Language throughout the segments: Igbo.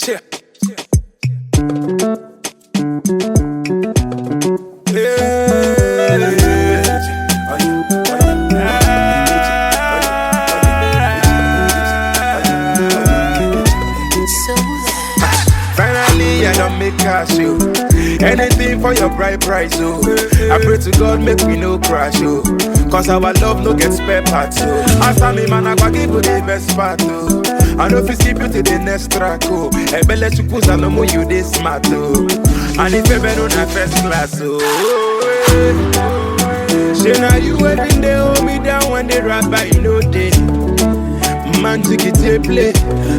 Yeah. Finally, I don't make cash, you. Anything for your bright price, oh. I pray to God, make we no crash, oh. 'Cause our love no get spare parts, oh. After me, man, I go give you the best part, oh. I know if you skip you to the next track, oh. Ebele chukwuza no mo you this smart, oh. And if you better na first class, oh. Say now you waiting, they hold me down when they rap, but you know they. Man, take it a play.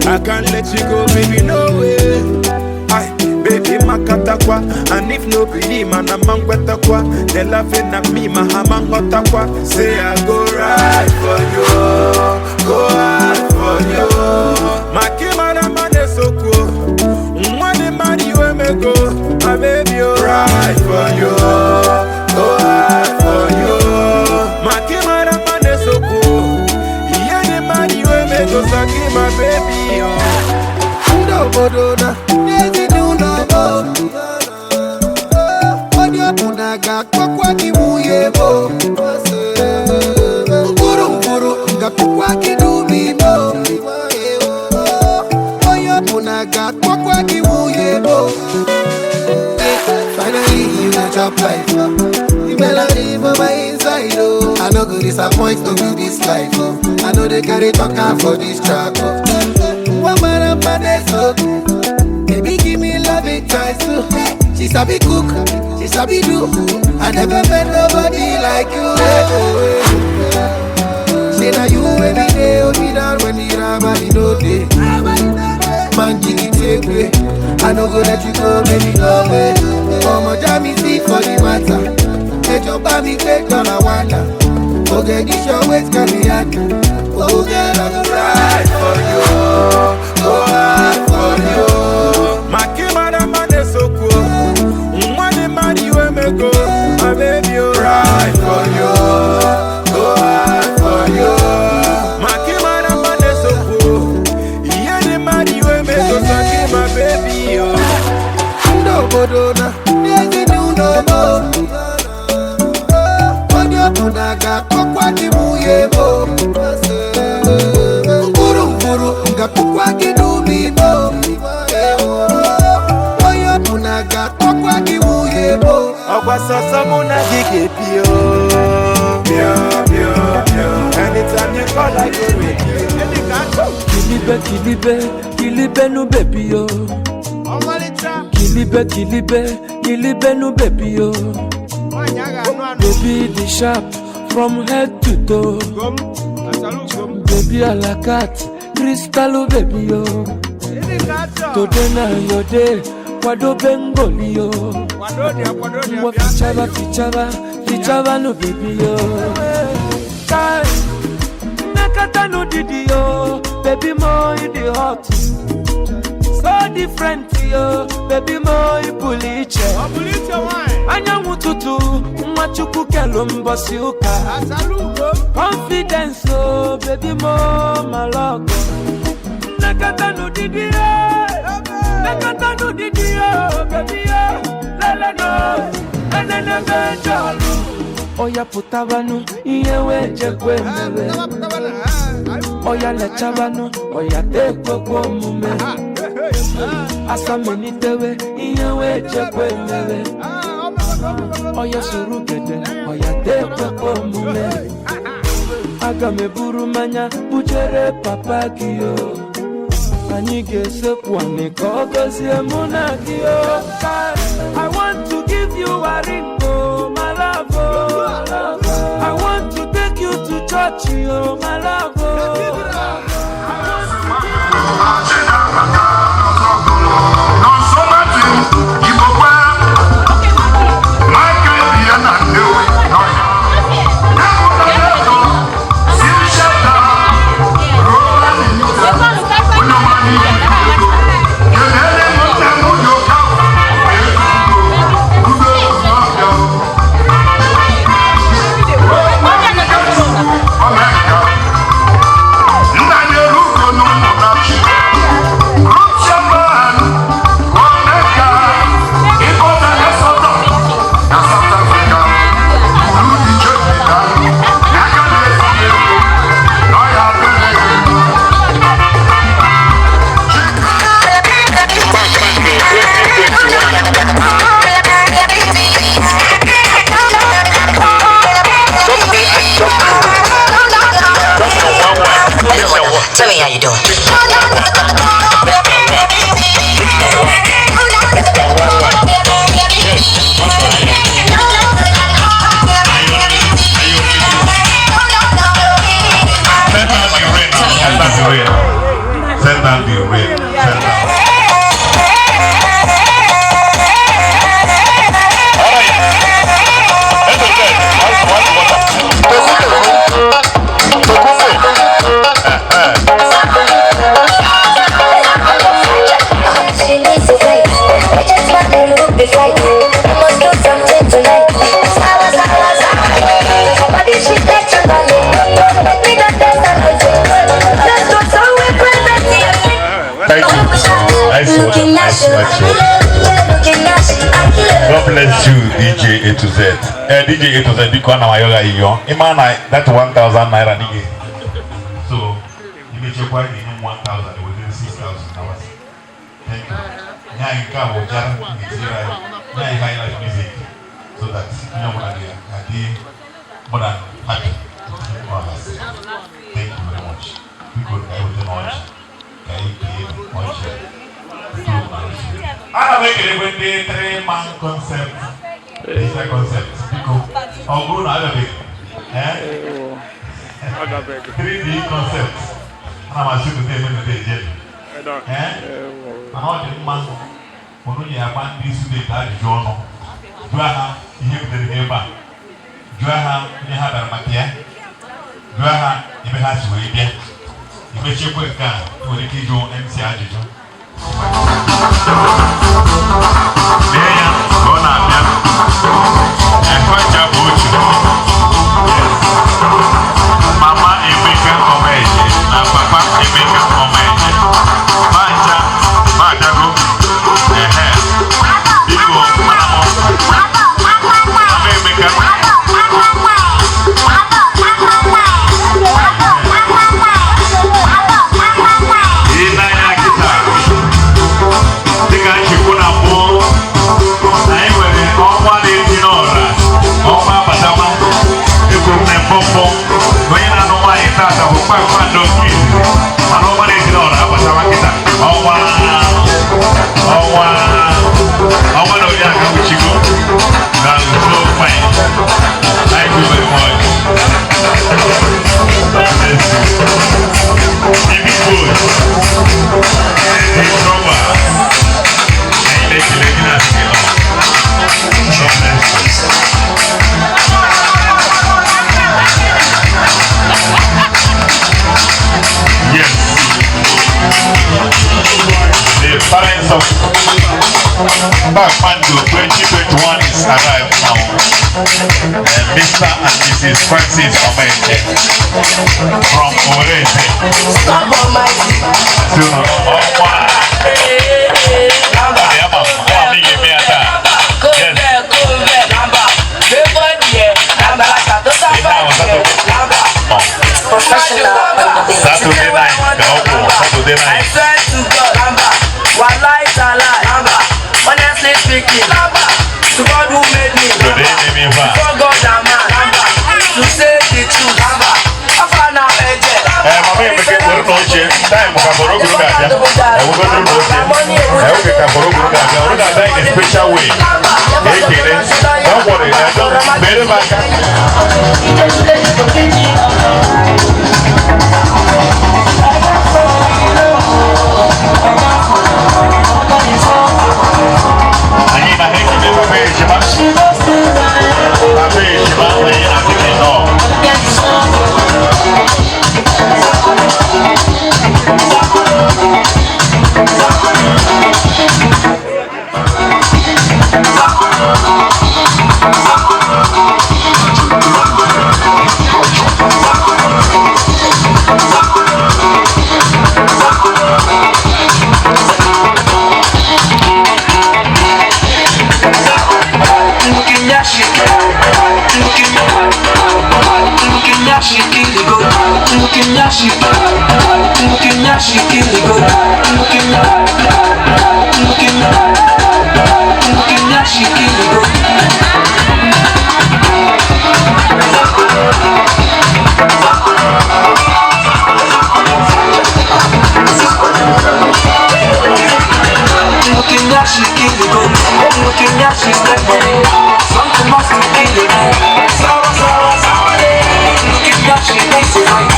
I can't let you go, baby, no way. Aye, baby, makatakwa. And if no believe, man, I'm angwetakwa. They laughing at me, my hamangotakwa. Say I go right for you, go hard for you. Makimara mane soko, mwani mari we me go. My baby, oh, right for you, go hard for you. Makimara mane soko, yene mari we me go. Saki my baby, oh. Ndị obodo na ndị ezinụlọ m onye ọbụla ga-akpọkwa gị nwunye m mkpụrụ mkpụrụ ga-akpọkwa gị n'ubi m onye ọbụla ga-akpọkwa gị nwunye m. Finally you go chop life, the melody for my inside, oh. I no go disappoint to be this life, oh. I know they carry talker for this track, oh. One man up and so baby give me love it twice too. She sabi cook, she sabi do. I never met nobody like you. Oh, eh. Say now you every day, hold me down when the rabbi no day. Man, jiggy take way. I no go let you go, baby, no way. Ọmọ já mi sí for the matter. Ẹjọ́ bá mi gbé dọ́là wàdà. Oge this your waist can be hard. Oh girl, I go ride for you, go hard for you. Makimara mane soko, mwani mari we me go. My baby, oh, ride for you, go hard for you. Makimara mane soko, yene mari we me go. Saki my baby, oh. Ndị obodo na ndị ezinụlọ m onye ọbụla ga-akpọkwa gị nwunye m mkpụrụ mkpụrụ ga-akpọkwa gị n'ubi m onye ọbụla ga-akpọkwa gị nwunye m. Ọgwa sọsọ mụ na gị ga-ebi o. Bịa, bịa, bịa. Anytime you call, I go ready. Kilibe, kilibe, kilibe nu baby yo. Kilibe, kilibe, kilibe nu baby yo. Baby the sharp from head to toe. Baby a la cat, crystal baby yo. Today na your day, kwado bengoli yo. Mwa fichaba, fichaba, fichaba no baby yo. Kai, nakata no didi yo, baby mo in the hot. So different yo, baby mo ipuliche. Anyanwụ tutu, nwa chukwu kelu mbọsị ụka. Confidence oh, baby mo malọgọ. Nakata no didi yo, nakata no didi yo, baby yo, lele no, enene bejọlụ. Oya pụtabanụ, ihe wee jekwe mere. Oya lechabanụ, oya tekwekwe omume. Asamelitewe, ihe wee jekwe mere. Oya soro gede, oya tekwekwe omume. Aga m eburu mmanya bujere papa gị o. Anyị ga-esekwu anị ka ọ gọzie mụ na gị o. I want to give you a ring, oh, my love, oh. I want to take you to church, oh, my love, oh. I want to give you. Nna Tell me how you doing. Send down the rain now. Send down the rain. Send down the rain. Send down. All right. That's okay. One, one, one. She needs a flight. I just want to look the flight. I must do something tonight. Sawa, sawa, sawa. Body she touch on the Let me not dance and Let's do some with privacy. Thank you. Nice one. Nice one. Nice one. God bless you, DJ A to Z. DJ A to Z, biko ana m ayọ gị ayịyọ. Ịma na that 1000 naira nigga. So, imechekwa enye m 1000, within 6000 hours. Thank you. Nye anyị nke a bụ jara ga-etinyere anyị. Nye anyị high life music so that onye ọbụla ga-adị more than happy. Thank you very much. Biko ka anyị weta n'ọjị. Ka anyị kee ọjị. Ana m ekelekwe ndị three man concept, digital concept. Biko, ọ bụrụ na abịabeghị, eh? 3D concept, ana m asị unu na-eme na eje, eh? Mana ọ dị mma unu nye agba ndị student ajụjụ ọnụ, jụọ ha ihe butere ha ebe a, jụọ ha ihe ha bịara maka ya, jụọ ha ebe ha si wee bịa. Imechekwe nke a, ị nwere ike ịjụ MC ajụjụ. Lee ya ka ọ na-abịa. Ekweja bụ otu. Yes. Mama Emeka Omeje na Papa Emeka Omeje. Bancha, Badago. Ehe. Biko, mana m. Mama Emeka. Ị na-anya kịta. Dịka nchekwu na mbụ, anyị nwere ọnwa na-eti n'ọra, ọnwa abatama. Ekwuru m na mbụ mbụ na onye na-anụ nwaanyị tata bụ kpakpando nke izizi, mana ọnwa na-eti n'ọra abatama kịta. Ọnwa, ọnwa, ọnwa na oriakụ Uchigo na so fine. Thank you very much. God bless you. The big boy, the drummer. Anyị na-ekele gị na asị gị nọ. God bless you. Yes. The parents of Kpakpando 2021 is arrived now. Mr. and Mrs. Francis Omeje from Oreze. So, ọnwa. Ama m, ama m ị ga-eme ya taa. Yes. Ihe ahụ Professional on the beat. Saturday night ka ọ bụ Saturday I night. swear to God, wallahi talai, honestly speaking, to God who made me, Today name ife a. before God and man, to say the truth, afa na eje. Ee, mama Emeka, were n'oche. Time ka fọrọ oguru ga-abịa. Ewegoro n'oche. Ee, oge ka fọrọ oguru ga-abịa. Oguru ga-abịa in a special way. Ka ekele. Don't worry, don't mere m aka. Anyị na ha ekele papa ejima. Papa ejima, anyị na-asị gị nnọọ. This dead body. Something must be in the night. Sour, sour, sour day. Looking like she needs to fight.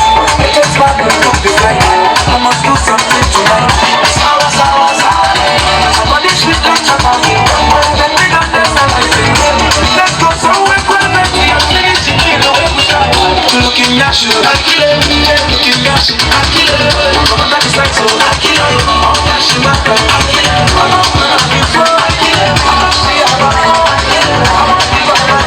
Just want to book the flight. I must do something tonight. Sour, sour, sour day. Somebody sweet like chocolate. Let me not dance and I say, let's go somewhere private. Finish it, kill away with that. Looking at you, I kill it. Looking at you, I kill it. Come on, that's like so, I kill it. Oh, yeah, she might I kill it. I'm not gonna be so, I kill it. I'm not see about it. I kill it. I'm not be by my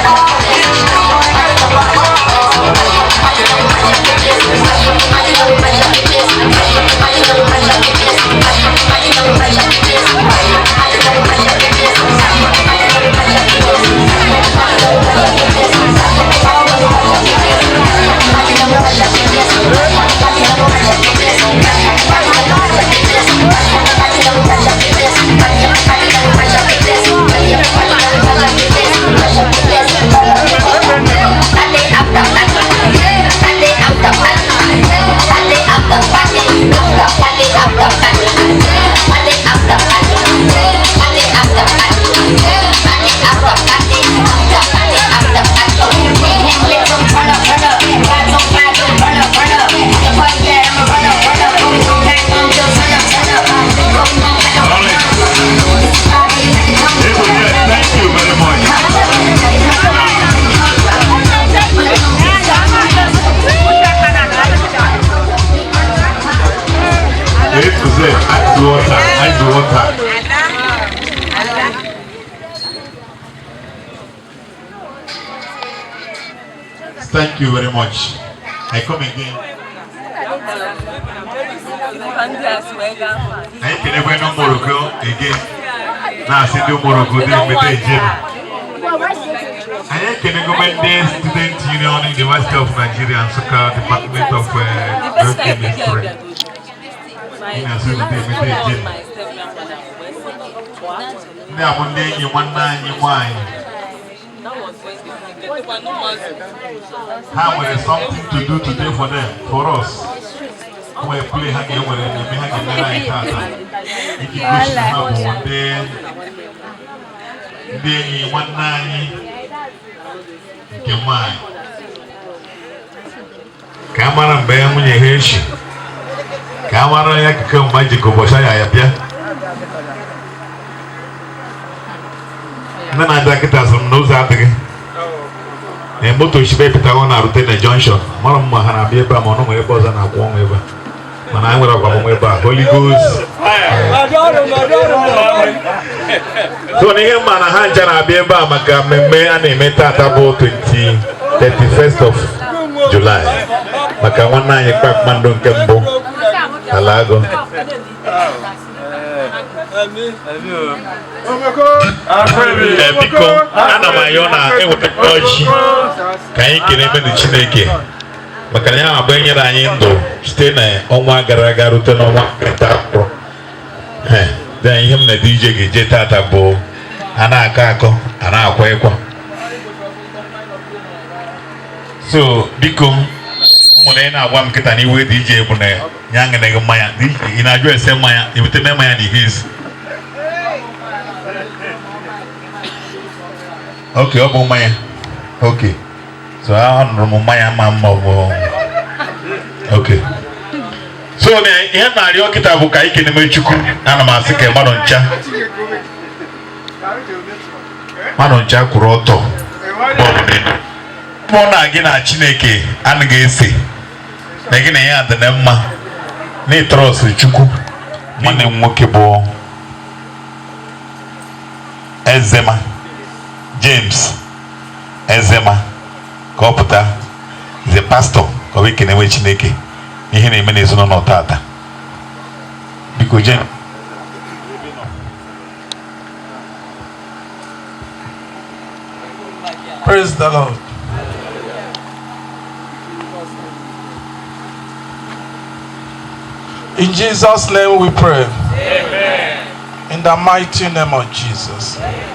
Thank you very much. A to Z, ice water, ice water. Thank you very much. I come again. Anyị kelekwe ndị Morocco again. Na-asị ndị Morocco dị emete njem. Anyị ekelegome ndị Student Union University of Nigeria Nsukka Department of Chemistry. Ị na-asị ndị emete njem. Ndị a bụ ndị enyi nwanne anyị nwanyị. Ha nwere something to do today for them, for us. Nwere play ha ga-enwere eme ha ga-emere anyị tata. Iji gosi na ha bụ ndị enyi nwanne anyị nke nwanyị. Ka a mara mgbe ya nwunye ha echi. Ka a mara ya keke mgbe jikọ ụbọchị ya ya bịa. Ndị na-abịa kịta sị m na ụzọ adịghị. Na moto shibe pụtawo na-arute na junction. Mara mma ha na-abịa ebe a ma ọ nwere ebe ọzọ na-akwụ ọnwa ebe a. Mana anyị nwere ọgwamọnwa ebe a. Holy Ghost. So na ihe mma na ha ncha na-abịa ebe a maka mmemme a na-eme tata bụ 31st of July. Maka nwanne anyị kpakpando nke mbụ Alago. Biko ana m ayọ na eweta ọjị ka anyị kelee mmadụ Chineke maka na ya abụ enyere anyị ndụ site na ọnwa gara aga rute n'ọnwa nketa akwụkwọ. Ihe m na DJ ga-eje tata bụ a na-akọ akọ a na-akwa ịkwa. So biko nwere ị na-agwa m nkịta n'iwe DJ bụ na ya aṅụghị mmanya. Ị na-ajụ ese mmanya ebute mmanya na ihe ezi. Okay, ọ bụ mmanya. Okay. So anụrụ m mmanya ma mma ọ bụ. Okay. So na ihe na-arịọ kịta bụ ka anyị keneme Chukwu. Ana m asị ka mmadụ ncha. Mmadụ ncha kwụrụ ọtọ. Mụ na gị na Chineke anaghị ese. Na gị na ya dị na mma. Na ịtrọsụ Chukwu. Nwanne m nwoke bụ Ezema James Ezema ka ọ pụta the pastor ka ọ bụ ekenewe Chineke ihe na-eme n'ezinụlọ tata. Biko James. Praise the Lord. In Jesus' name we pray. Amen. In the mighty name of Jesus. Amen.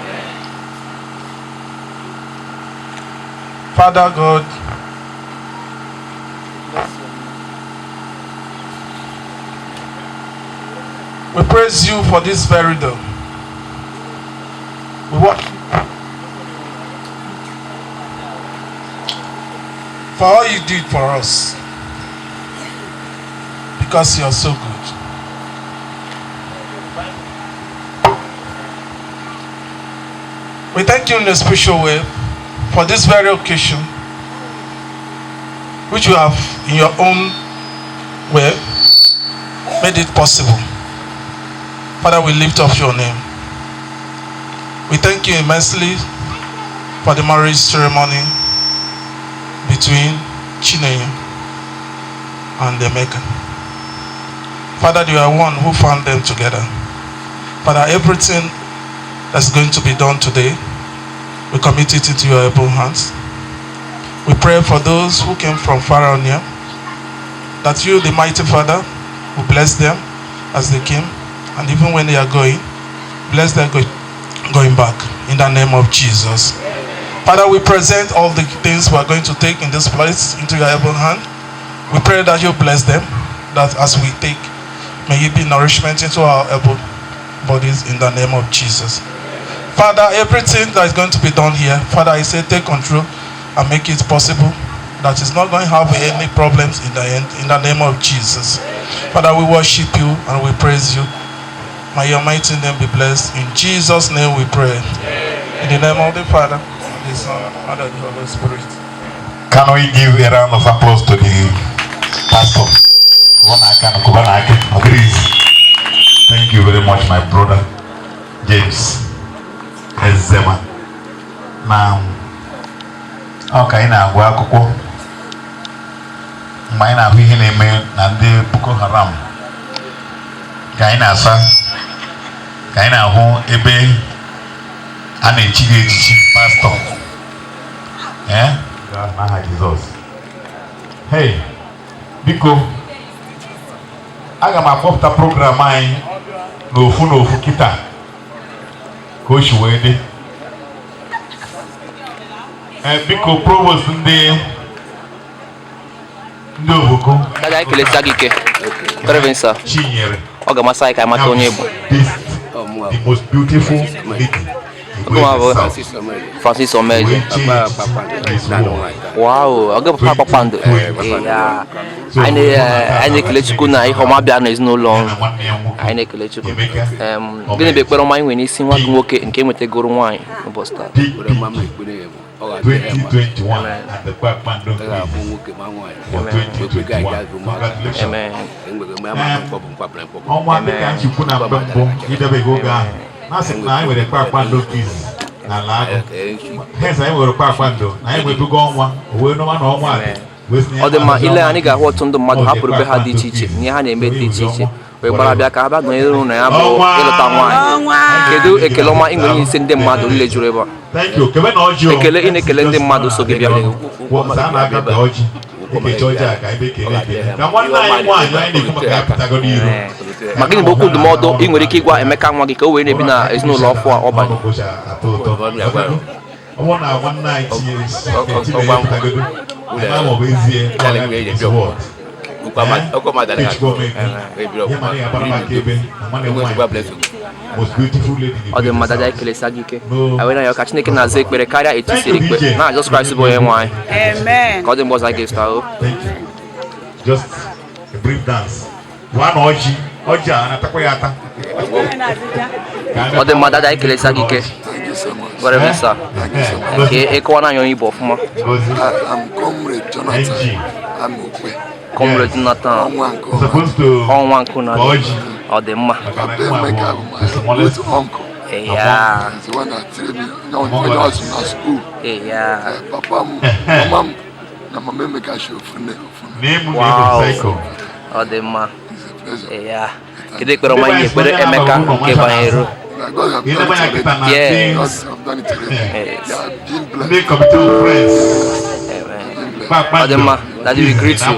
Father God, we praise you for this very day. We worship for all you did for us, because you are so good. We thank you in a special way for this very occasion, which you have, in your own way, made it possible. Father, we lift up your name. We thank you immensely for the marriage ceremony between Chinenye and Emeka. Father, you are one who found them together. Father, everything that's going to be done today, we commit it into your able hands. We pray for those who came from far and near, that you, the mighty Father, will bless them as they came, and even when they are going, bless their going back in the name of Jesus. Father, we present all the things we are going to take in this place into your able hand. We pray that you bless them, that as we take, may it be nourishment into our able bodies in the name of Jesus. Father, everything that is going to be done here, Father, I say take control and make it possible that it's not going to have any problems in the end, in the name of Jesus. Father, we worship you and we praise you. May your mighty name be blessed. In Jesus' name we pray. In the name of the Father, and the Son, and of the Holy Spirit. Can we give a round of applause to the pastor? Please. Thank you very much, my brother James Ezema. Na ọ ka anyị na-agụ akwụkwọ mgbe anyị na-ahụ ihe na-eme na ndị Boko Haram, ka anyị na-asa, ka anyị na-ahụ ebe a na-echi gị echichi pastọ, ee, n'aha Jizọs. Hey, biko, aga m akpọpụta program anyị n'ofu n'ofu kịta ka o si wee dị. Ee, biko, provost ndị Oboko. Dada, anyị kelesia gị ike. Reverend sir. Chinyere. Ọ ga-amasị anyị ka anyị mata onye bụ. The most beautiful lady. Ọgụnwa bụ Francis Omeje. Wow, ọ ga-papa kpakpando. Ya. Anyị na-ekele Chukwu na ihe ọma bịa n'ezinụlọ ọrụ. Anyị na-ekele Chukwu. Gịnị bụ ekpere ọma anyị nwere n'isi nwa gị nwoke nke nwetagoro nwaanyị n'ụbọchị taa? 2021 and the Kpakpando for 2021. Congratulations. Amen. Ọnwa dịka nchikwu na mgbe mbụ idebeghị oge ahụ na-asị na anyị nwere Kpakpando quiz n'ala agụ, hence anyị nwere Kpakpando na anyị nwebugo ọnwa o wee nọma na ọnwa a dị wee sị na Ọ dị mma. Ile anyị ga-ahụ ọtụtụ ndị mmadụ hapụrụ be ha dị iche iche na ihe ha na-eme dị iche iche wee gbara bịa ka ha bịa nọnyere ụlọ ya bụ ịlụta nwaanyị. Kedu ekele ọma ị nwere n'isi ndị mmadụ niile juru ebe a? Thank you. Kebe na ọjị o. Ekele ị na-ekele ndị mmadụ so gị bịa. A na-aga ka ọjị ekecha ọjị a ka anyị ekele ekele ka nwanne anyị nwaanyị anyị na-ekwu maka ya pụtago n'iru. Ma gịnị bụ okwu ndụmọdụ ị nwere ike ịgwa Emeka nwa gị ka o wee na-ebi na ezinụlọ ọfụ a ọ banye? Atọ ụtọ ọ bụrụ na nwanne anyị tinyere ya pụtagodo ama ma ọ bụ ezie na ọ ga-esi wọd. Most beautiful lady in the Ọ dị mma, dada, ekelesia gị ike. Anyị wee na-ayọ ka Chineke na-aza ekpere karịa etu i siri kpe na Jizọs Kraịst bụ onye nwe anyị. Amen. Ka ọ dị mgbe ọzọ anyị ga-esota o. Thank you. Just a brief dance. One ọjị, ọjị a anatakwa ya ata. Ọ dị mma, dada, ekelesia gị ike. Reverend sir, nke ịkọwa na anyị onye Igbo ọfụma. I'm Comrade Jonathan Amokwe. Comrade Jonathan. Supposed to ọnwa nkụ na ọjị. Ọ dị mma. Papa Emeka bụ my great uncle. Ya. He's the one that trained me. When I was in school. Ya. Papa m, mama m na mama Emeka shi ofu nne ofu nne. Wow. Ọ dị mma. Ya. Kedu ekpere ọma anyị ekpere Emeka nke banyere? God have done it already. Yes. God have done it already. They are being blessed. Ndị committee of friends. Ọ dị mma. Daddy, we greet you.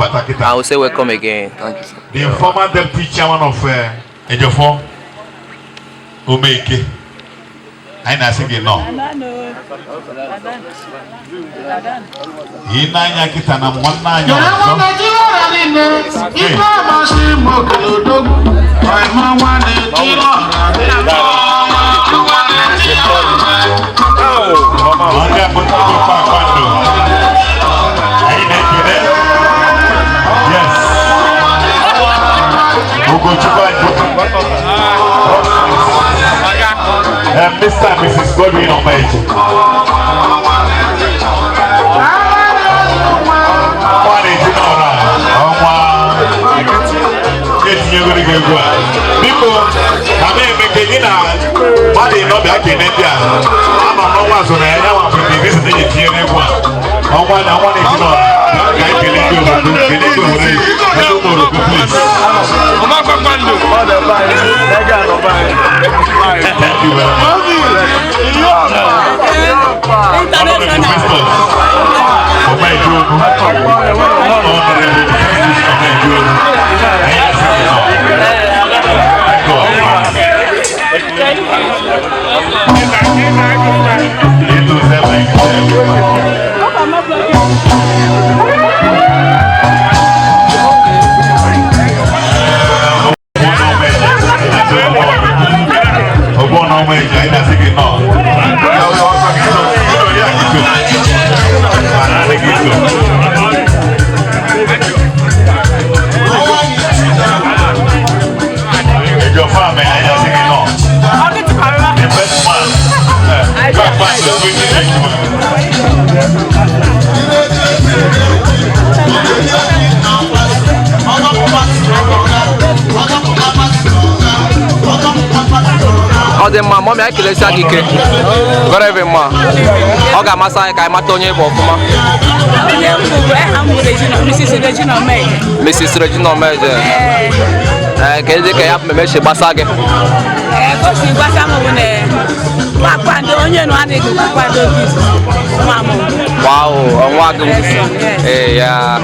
I will say welcome again. Thank you, sir. The former deputy chairman of Ejiofor Omeke. Anyị na-asị gị nọ. Ị na-anya kịta na nwanne anyị ọzọ. Ife amasị m okelodogwu, ọma nwanne Ndị agbata obi Kpakpando. Anyị na-ekele. Mr. and Mrs. Godwin Omeji. Ọnwa na-eti n'ọra ọnwa etinyegoro gị egwu a. Biko, ka m emeke gị na mmadụ ịnọ bịa kene ndị a. Ama m n'ọnwa so na ya nwa bụ ndị isi na etinye n'egwu a. Ọnwa na ọnwa na-eti n'ọra. Ka anyị kelee ndị obodo, kelee ndị obodo, ndị ụmụ oroko, please. Thank you very much. International. Ọba Ìdúrógún, Honorable Festus Ọba Ìdúrógún, ẹ̀yin ẹ̀sìn mi náà. Ètò sẹ́wọ̀n ẹ̀kẹ́. Ọgbọ́n náà ọmọ ẹ̀jẹ̀ ayé náà sí kì náà. Ìjọ fún àmì ẹ̀yà sí kì náà. The best man. Best man is 2021. Ọ dị mma, mummy, anyị kelesia gị ike. Very very mma. Ọ ga-amasị anyị ka anyị mata onye bụ ọfụma. Onye m bụ, aha m bụ Regina, Mrs. Regina Omeje. Mrs. Regina Omeje. Ee, ka ezi ka ya bụ mmemme si gbasa gị? Ee, ka o si gbasa m bụ na kpakpando onye nụ adịghị kpakpando gị nwa m. Wow, nwa gị. Ee ya,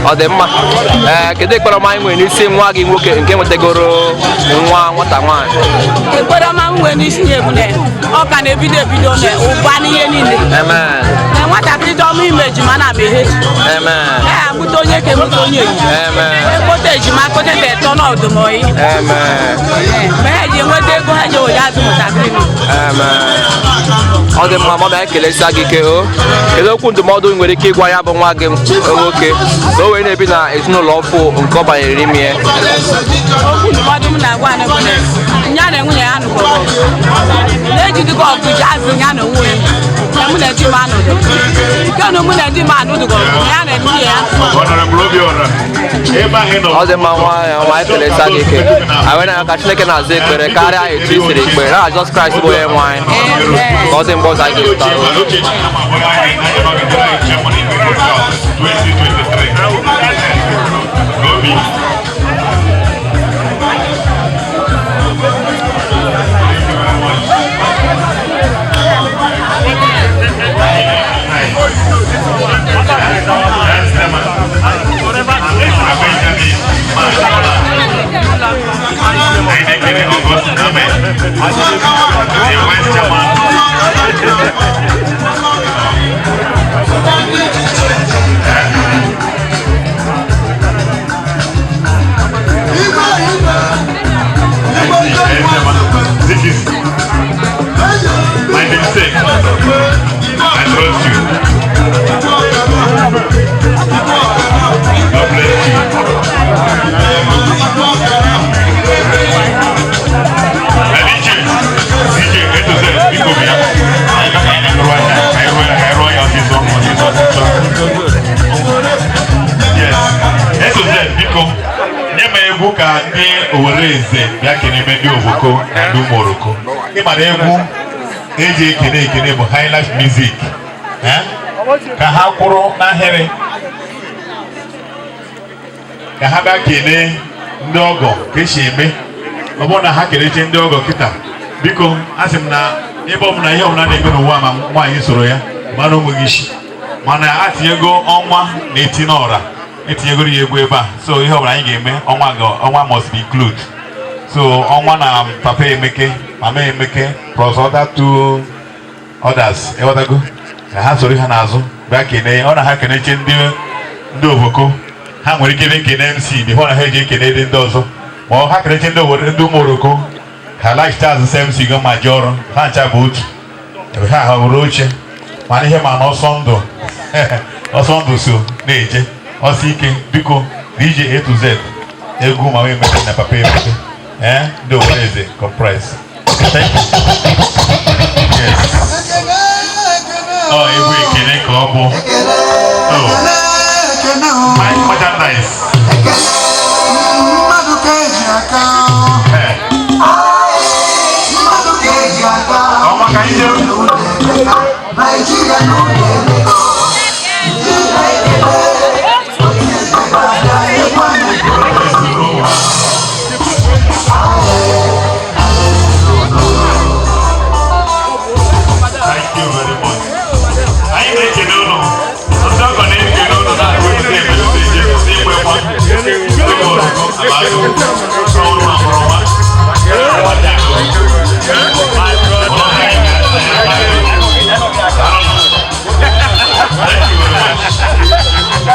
ọ dị mma. Ee, kedu ekpere ọma anyị nwere n'isi nwa gị nwoke nke nwetagoro nwa nwata nwaanyị? Ekpere ọma m nwere n'isi ya bụ na ọ ka na-ebido ebido na ụba n'ihe niile. Amen. Na nwatakịrị dị ọma ime ejima na ama ehe. Amen. Ee, agbụta onye ka emụta onye eji. Amen. Ekpote ejima kpotete etọ n'ọdụmọyị. Amen. Ma ha ji enweta ego ha ji were azụ nwatakịrị m. Amen. Ọ dị mma, mummy, anyị kelesia gị ike o. Kedu okwu ndụmọdụ ị nwere ike ịgwa ya bụ nwa gị nwoke ka o wee na-ebi na ezinụlọ ọfụ nke ọ banyere n'ime ya? Okwu ndụmọdụ m na-agwa anyị bụ na ya na nwunye ya nụkọrọ ọgụ. Na-ejidikwa ọgụ ji azụ ya na onwe ya. Na mụ na di m anọdụ. Nke na mụ na di m anọdụgọ ọgụ, ya na nwunye ya. Honorable Obiora, ebe ahụ ị nọ. Ọ dị mma, nwaanyị ọma, anyị kelesia gị ike. Anyị wee na-arịọ ka Chineke na-aza ekpere karịa etu i siri kpee. Na Jizọs Kraịst bụ onye nwe anyị. Ka ọ dị mgbe ọzọ anyị ga-ezute. Obi. The Vice Chairman. This is my namesake. I trust you. God bless you. And DJ, DJ, A to Z, biko bịa. Anyị ka anyị na-arụ anya, ka anyị rụọ ya, ka anyị rụọ ya ọsịsọ, ọsịsọ, ọsịsọ. Yes. A to Z, biko. Nye m egwu ka ndị Owerre Eze bịa kenebe ndị Ovoko na ndị ụmụ Oroko. Ị mara egwu eji ekene ekene bụ highlife music. Eh? Ka ha kwụrụ n'ahịrị ka ha bịa kelee ndị ọgọ ka esi eme. Ọ bụrụ na ha keleche ndị ọgọ kịta, biko, a sị m na ebe ọbụla ihe ọbụla na-eme n'ụwa ma nwaanyị soro ya mana o nweghị isi, mana a tinyego ọnwa na-eti n'ọra, etinyegoro ya egwu ebe a. So ihe ọbụla anyị ga-eme, ọnwa ọnwa must be include. So ọnwa na papa Emeke, mama Emeke, plus other two others, ịghọtago, ka ha soro ha n'azụ bịa kelee. Ọ na ha keneche ndị Ovoko, ha nwere ike ekene MC before na ha eji ekene ndị ọzọ, ma ọ ha keneche ndị Owerri, ndị ụmụ Oroko, ha laghachite azụ sị MC go ma ji ọrụ ha ncha bụ otu ebe ha ha were oche. Mana ihe ma na ọsọ ndụ, ọsọ ndụ so na-eje ọsọ ike. Biko, DJ A to Z, egwu mama Emeke na papa Emeke, eh, ndị Owerre Eze comprise. Thank you. Yes. Ọ egwu ekele ka ọ bụ. Oh. My merchandise. Mmadụ ka eji aka. Eh. Mmadụ ka eji aka. Ọma ka anyị jere. Naijiria n'oge emego. Ndị na-ekele. Thank you very much. Anyị na-ekele ụnụ. Ndị ọgọ na-ekele ụnụ na-agụ ndị ebelebe eje n'igwe nwa. Igwe ọrụkọ abazụ. Ọrụ amụrụma. Nwa dị akụ. Ụlọ ha anyị Thank you very much.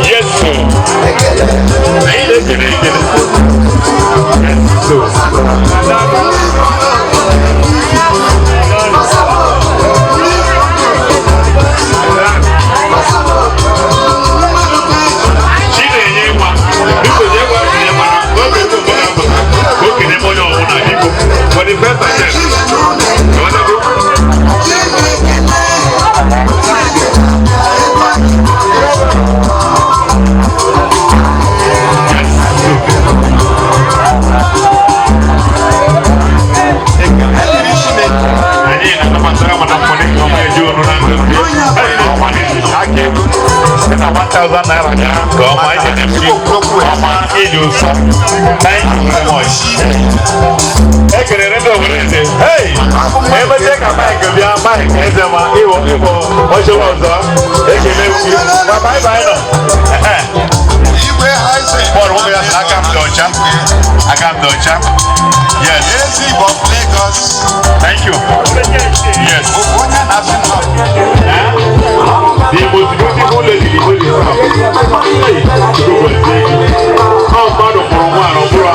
Yes, sir. Anyị na-ekele ekele. Yes, sir. Chinenye nwa, biko nye nwa tinye nwa na oge ego mgbe ga-apụta ka o kene m onye ọbụla biko for the first attempt. Ịghọtago? Anyị na-anabata mana mmadụ ka ọma eji ọnụ na ndụ ndị ọma na-esi aka ego site na 1000 naira ka ọma ije na-esi ọma iji ụsọ. Thank you very much. Ekelere ndị obodo eze. Hey! Emeche ka Mike bịa, Mike eze ma ịwọ ịwọ ọchọwa ọzọ. Ekele gị. Bye bye nọ. Bọọlụ nwoke ya sị aka m dị ọcha. Aka m dị ọcha. Yes. Thank you. Yes. The most beautiful lady, the holy Hey, Chukwu gọzie gị. Ọ mmadụ mụrụ nwa na ọ bụrụ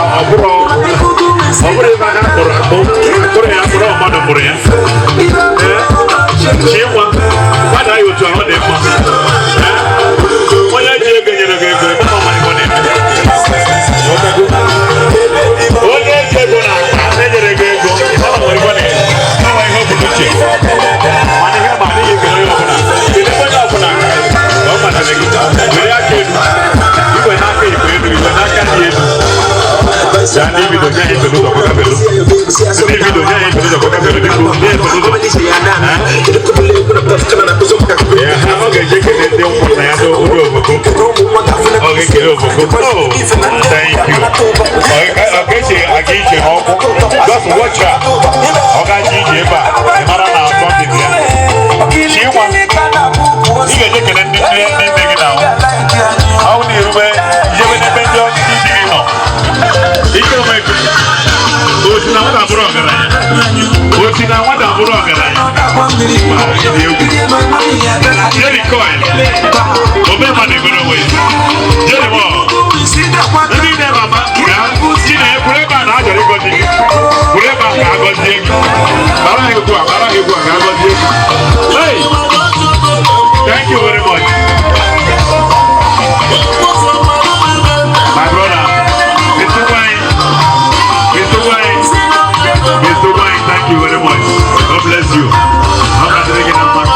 ebe aka kpụrụ akpụ, akpụrụ ya akpụrụ ọ mmadụ mụrụ ya. Ee, Chinwa, mmadụ anyị otu ahụ dị mma. Ee, onye ji ego nyere gị ego, ebe ọ mara ihe ọ na-eme. Onye ji ego na-akpa na-enyere gị ego, ị mara nwere ihe ọ na-eme. Ọ nwere ihe ọ bụ n'uche. Mana ihe ma adịghị ekele onye ọbụla. Kedu onye ọbụla ka ọ masịrị gị? Were aka elu. Igwe n'aka igwe elu, igwe n'aka dị elu. Ya ndị bido nye anyị ebelu ụzọ kweka belu. Ndị bido nye anyị ebelu ụzọ kweka belu biko nye ebelu ụzọ. Ya ha ọ ga-eje kele ndị nkwụ na ya ndị ụdị ovoko. Ọ ga-ekele ovoko. Oh, thank you. Ọ ga-eche aga ije n'ọkụ. Just watch her. Ọ ga-aja ije ebe a. Ị mara na something ya. Chinwa, ị ga-eje kele ndị nne ndị nne gị na ahụ. Ọ na-erube jebe n'ebe ndị ndị di gị nọ. Ike onwe gị. Osi na nwata bụrụ ọgaranya. Osi na nwata bụrụ ọgaranya. Ma ị dị egwu. Jerry Coil. Omema na-egoro onwe ya. Jerry Moore. Ndị nne mama na Chinenye kwuru ebe a na a chọrọ ịgọzi gị. Kwuru ebe a ka a gọzie gị. Gbara ha egwu a, gbara ha egwu a ka a gọzie gị. Hey! Thank you very much. My brother, Mr. Wayne, Mr. Wayne, Mr. Wayne, thank you very much. God bless you. I'm not taking that much.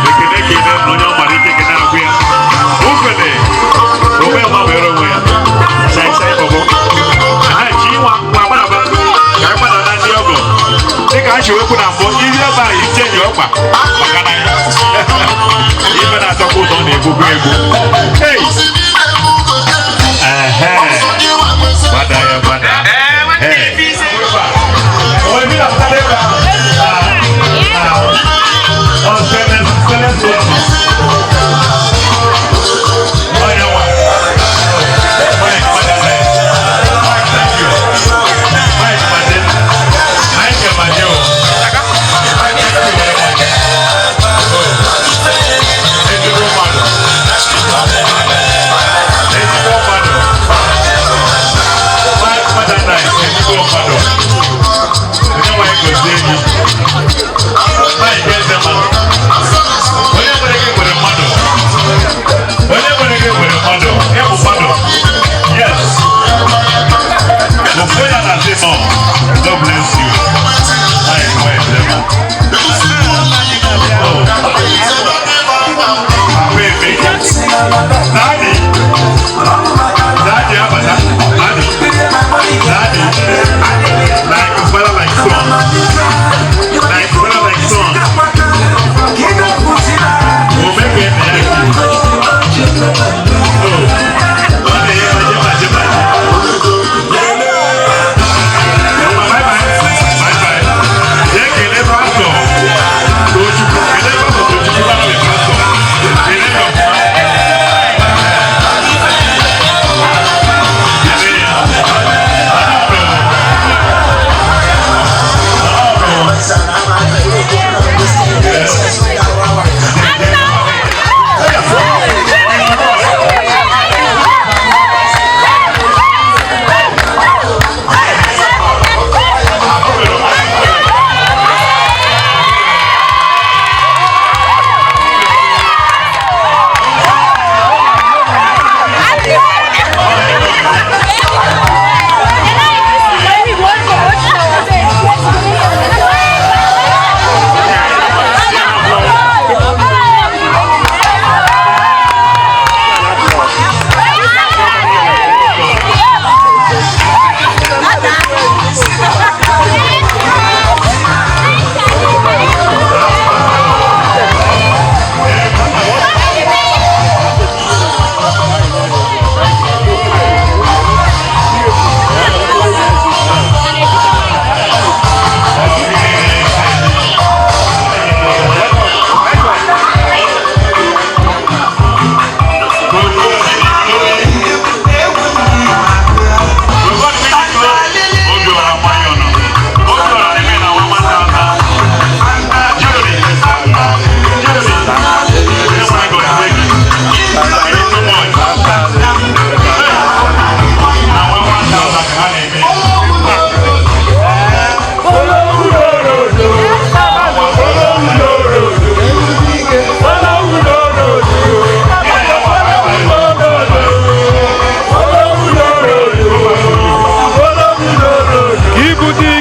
Ekene kene na onye ọmara ike kene agwụ ya. Ufene, onwe ya ma were onwe ya. Shai shai bobo. Ha chi nwa nwa gbaraba ka anyị gbada na ndị ọgọ. Dịka ha si wekwu na mbụ, iri ebe a ichenji ọkpa maka na ife na-atọkwa ụtọ na-egbukwa egbu. Hey! Ehe. Gbada ya gbada. Ehe. Thank you.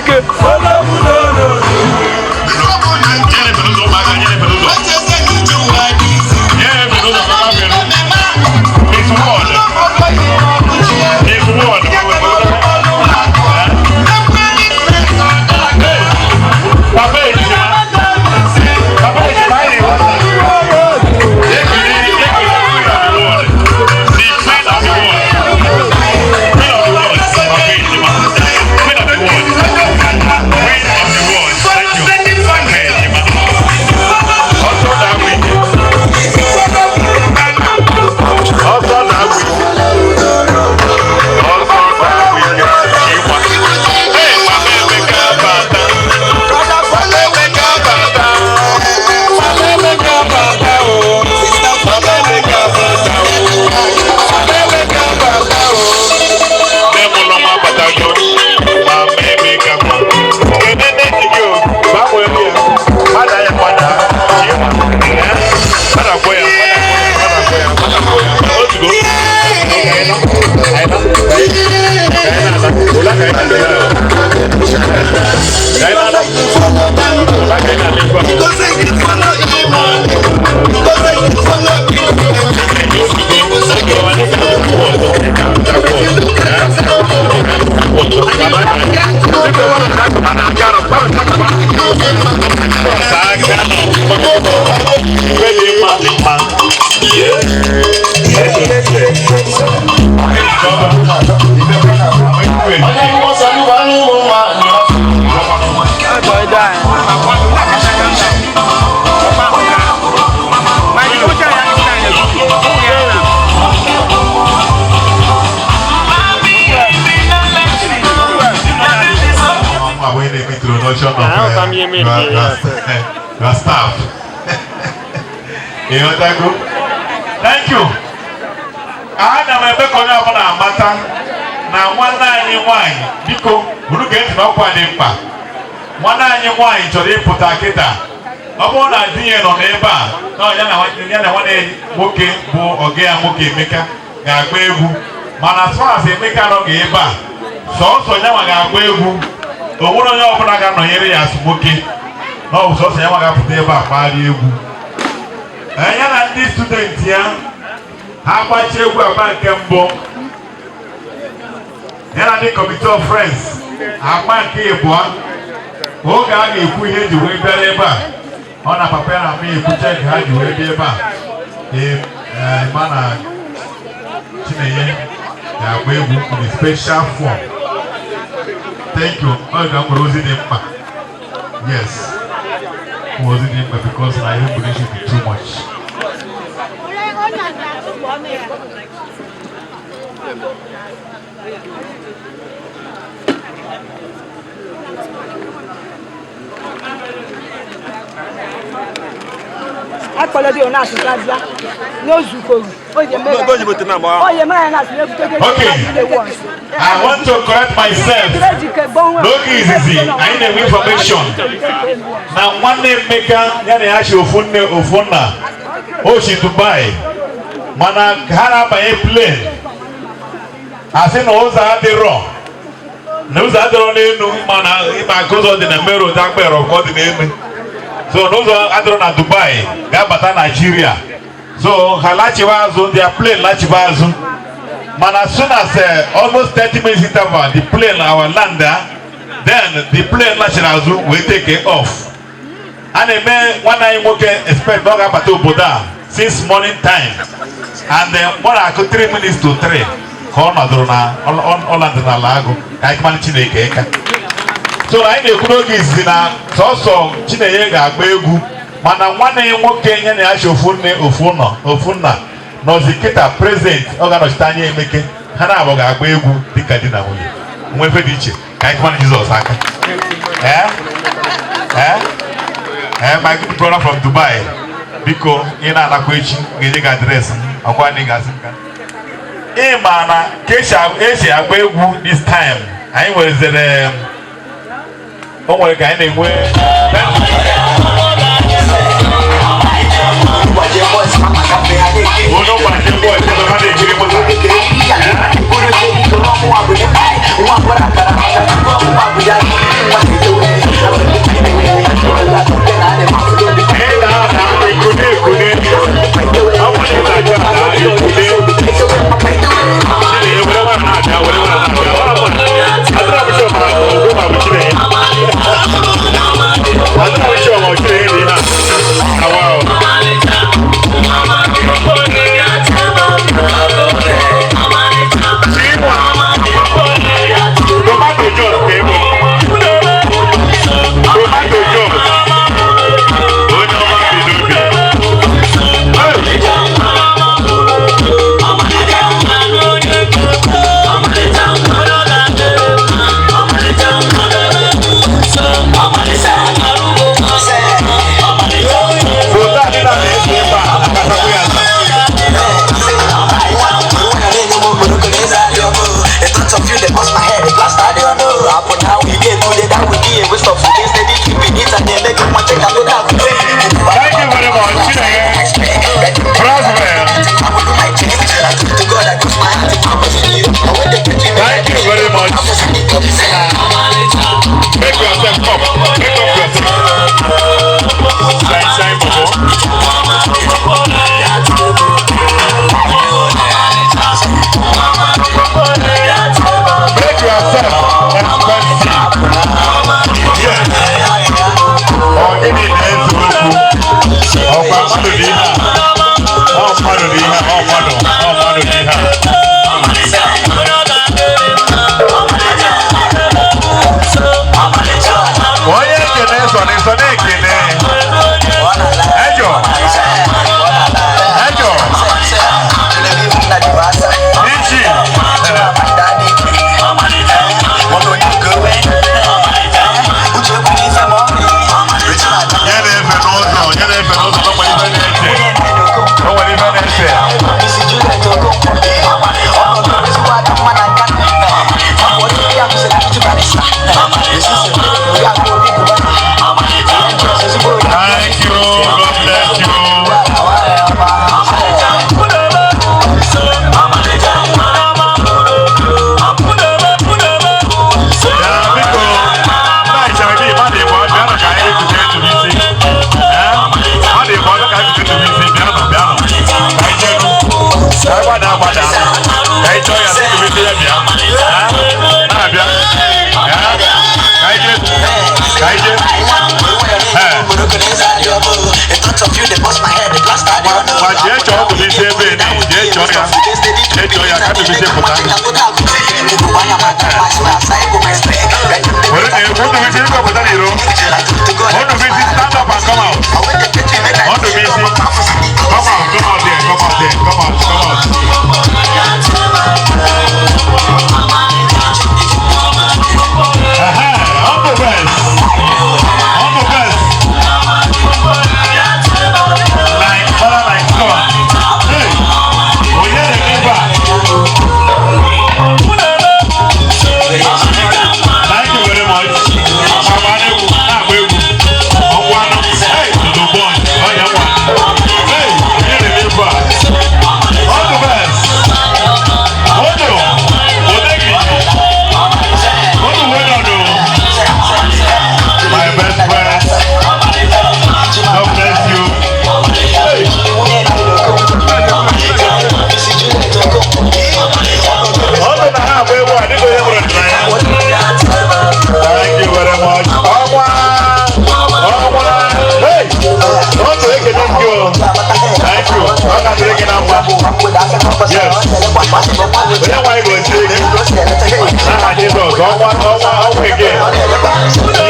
Dike. Your staff. You know that group? Thank you. Ana m ebe ka onye ọbụla amata na nwanne anyị nwanyị, biko unu ga-eti n'ọkwa dị mkpa. Nwanne anyị nwaanyị chọrọ ịpụta kịta. Ọ bụrụ na di ya nọ n'ebe a, na ya na nwanne nwoke bụ ọga ya nwoke Emeka ga-agba egwu. Mana as far as Emeka anọghị ebe a, sọọsọ ya nwa ga-agba egwu. O nwere onye ọbụla ga-anọnyere ya asụ nwoke. Na ọ bụ sọsọ ya nwa ga-apụta ebe a kpagharịa egwu. Ya na ndị studenti ya ha gbachi egwu agba nke mbụ. Ya na ndị committee of friends agba nke ịbụọ. Oge a ga-ekwu ihe eji wee bịara ebe a, ọ na papa ya na ama ekwucha nke ha ji wee bịa ebe a. Ịma na Chinenye ga-agba egwu in a special form. Thank you. Ọ ga nwere ozi dị mkpa. Yes. Ozi dị mkpa because na ihe mgbe be too much. Okay, I want to correct myself. N'oge izizi, anyị na-enwe information na nwanne Emeka ya na ya si ofu nne ofu nna o si Dubai, mana ha na-abanye plane asị na ụzọ adịrọ na ụzọ adịrọ n'elu, mana ịma aka ụzọ dị na main road akpẹrọ ka ọ dị n'elu, so n'ụzọ adịrọ na Dubai ga-abata Nigeria, so ha lachiwa azụ, their plane lachiwa azụ. Mana as soon as almost 30 minutes interval, the plane our land, then the plane lachiri azụ wee take it off. A na-eme nwanne anyị nwoke expect na ọ ga-abata obodo a since morning time, and then ọ na-akụ 3 minutes to 3 ka ọ nọdụrụ na ọlandụ n'ala agụ ka anyị kmanụ Chineke ka. So anyị na-ekwu n'oge izizi na sọsọ Chinenye ga-agba egwu, mana nwanne ya nwoke ya na ya si ofu nne ofu nna nọzi kịta present, ọ ga-anọchite anya Emeke, ha na-abụ ga-agba egwu dịka di na nwunye. Nwe efe dị iche ka anyị kmanụ Jizọs aka. My good brother from Dubai, biko ị na-anakwa echi ga-enye gị adreesị m, ọkwa na ị ga-asị m ka ị ma na ka esi agba egwu this time. Anyị werezere o nwere ka anyị na-enwe Ngwa jee chọọ Ndụbụisi ebe ni, jee chọọ ya. Jee chọọ ya ka Ndụbụisi pụta. Were na egwu Ndụbụisi biko pụta n'iro. Ndụbụisi, stand up and come out. Ndụbụisi, come out, come out there, come out there, come out, come out. Aha, Uncle Best. Uncle Best. Like father, like son. Hey, onye na-eme ebe a? Thank you very much. Papa na-egwu, na-agba egwu. Ọkwa anụ. Hey, Dodo boy, ọya nwa. Hey, onye na-eme ebe a? Uncle Best. Odo, Odegi. Odo, well done, o. My best friend. God bless you. Hey. Ọdụ na ha agba egwu a dịka onye nwere ọdịnaya. Thank you very much. Ọnwa! Ọnwa! Hey! Ọdụ ekele m gị o. Thank you. Ọ ga-adịrị gị na mma. Yes. Onye nwaanyị gozie gị. N'aha Jizọs, ọnwa, ọnwa, ọnwa again.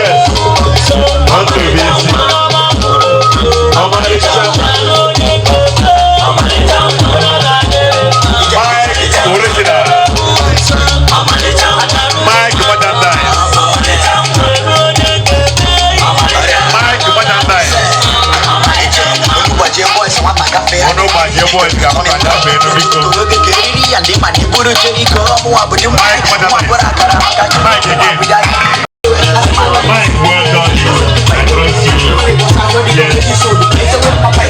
Yes. Ọdụ bụ isi. Ọmarịcha. Mike original. Mike merchandise. Mike merchandise. Ọnụ gbajie boys ga-ama ka ndị ahụ enu biko. Mike merchandise. Mike again. Mike, well done you. I trust you. Yes. Hey.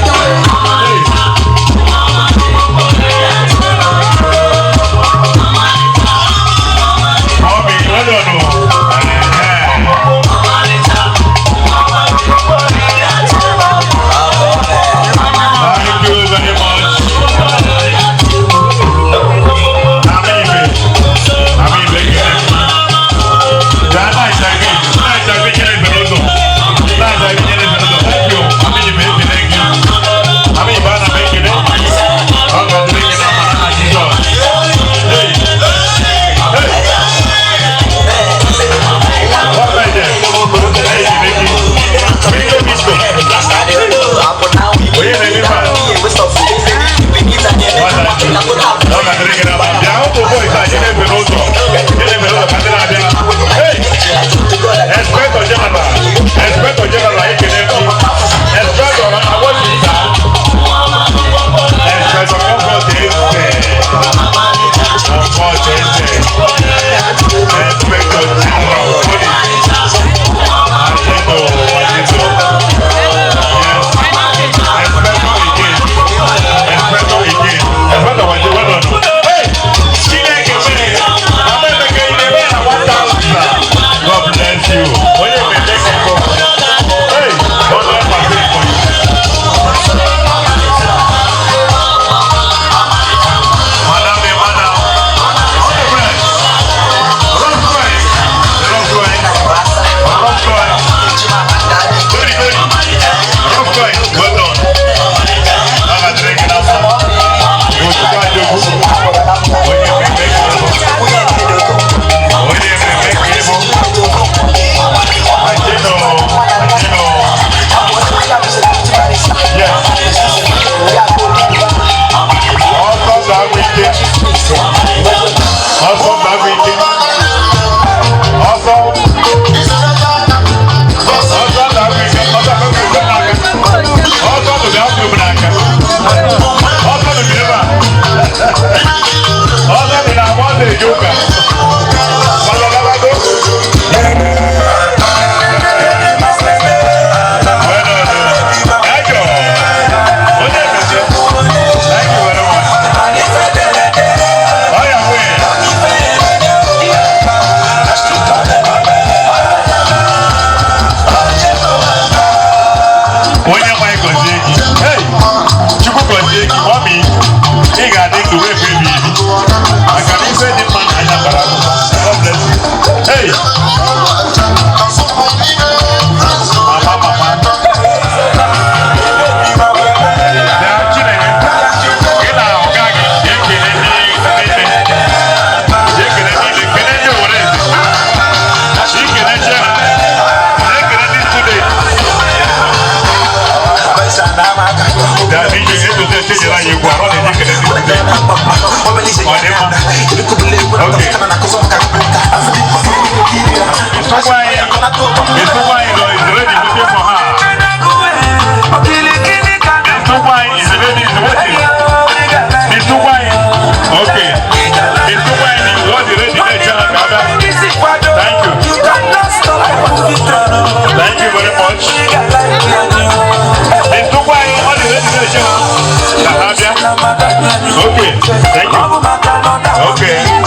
Mommy, well done o. Thank you very much. Amibe. Amibe, Dana Isabi, Dana Isabi nyere Belodo. Dana Isabi nyere Belodo. Thank you. Amibe, ekele gị. Amibe, ana m ekele. Ọ ga-adịrị gị na mma n'aha Jizọs. Hey. Hey. Gọọmenti, anyị ekele gị. Biko, biko. Onye na-eme ife a? Ọ ga-adịrị gị na mma. Bịa, ụmụ boys a, jee na-efe n'ụzọ. Jee na-efe n'ụzọ ka ndị na-abịa. Hey! Inspector General, Inspector General, ekele m gị. Inspector, awọchịta. Inspector Comfort Eze. Comfort Eze. Inspector General, Police. Ajeno, Ajeno. Yes. Inspector again. Inspector again. Inspector Waje, well done. Hey! Chineke mere. Mama Emeka, ị na-eme ya na 1000. God bless you. Onye mmemme ka mbụ. Hey! 100% for you. Madam, madam. On the press. Rough right. Rough right. Rough right. Very good. Rough right. Well done. Ọ ga-adịrị gị na mma. Ozugbo adịgwu. Onye mmemme ka ịbụ. Onye mmemme ka ịbụ. Ajeno. Ajeno. Yes. Ọsọ ga-agwụ ike. Ọsọ ga-agwụ ike. Ọsọ. Ọsọ ga-agwụ ike. Ọsọ ga-agwụ ike n'aka. Ọsọ bụ bịa kwuru m n'aka. Ọsọ bụ bịa ebe a. Ọsọ dị na agba ọsọ eje ụka. Gbagagbago. Well done. Ejo. Onye emeche. Thank you very much. Ọya wee. Onye nwe gọzie gị. Hey! Chukwu gọzie gị, mummy. Ị ga-adị ndụ wee bụ ebi ebi. Maka na ife dị mma na anya gbara akwụkwọ. God bless you. Hey! Mama, mama. Bịa, Chinenye. Mr. Wine is ready waiting for her. Mr. Wine is ready, is waiting. Mr. Wine, okay. Mr. Wine was ready. Thank you. Thank you very much. Mr. Wine was ready. Okay, thank you. Okay.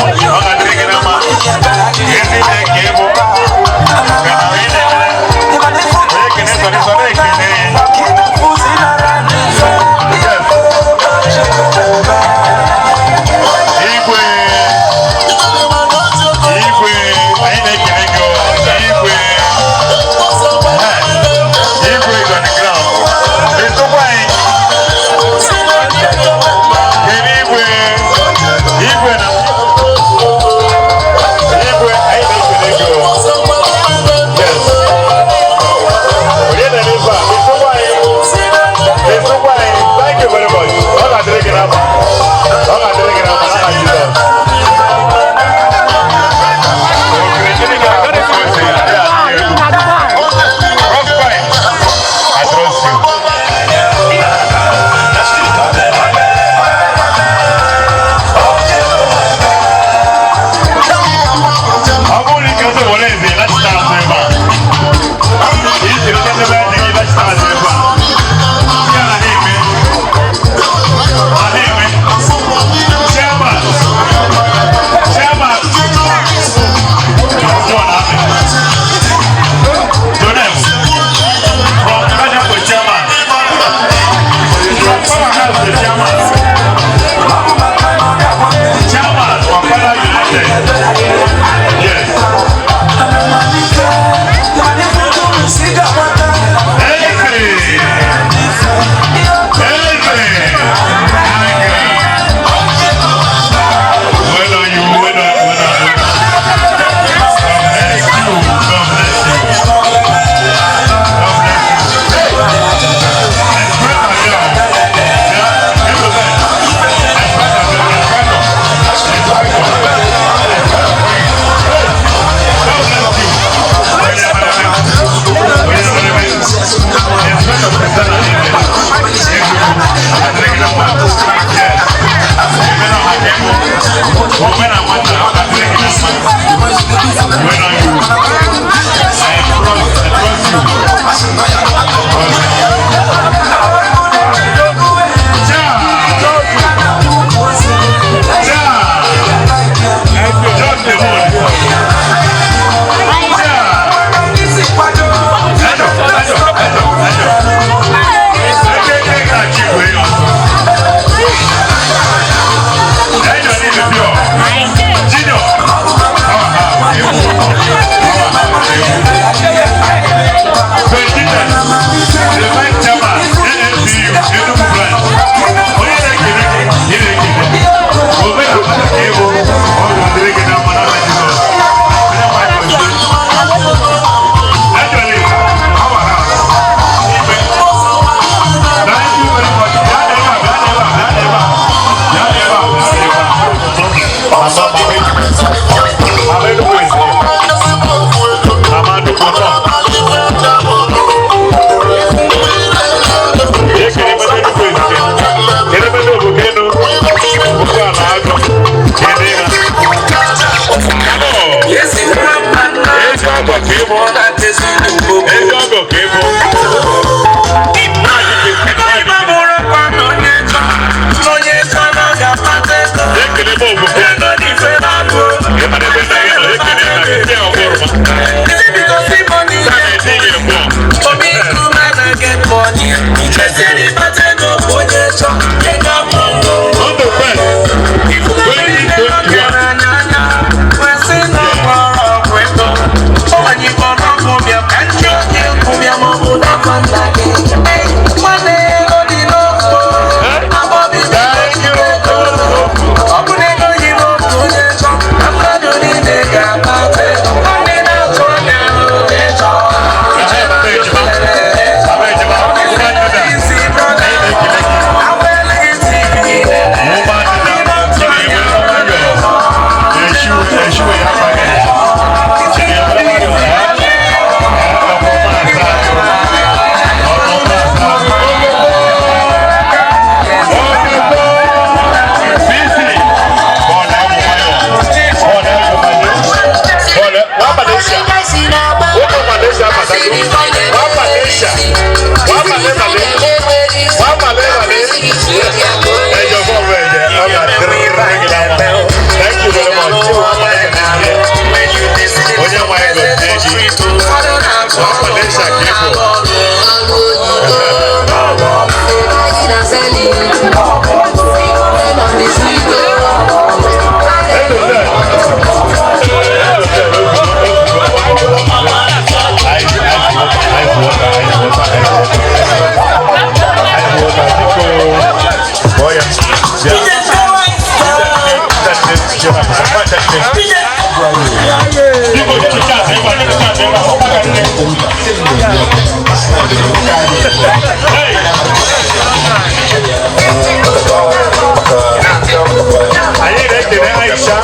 Anyị na-ekele Aisha,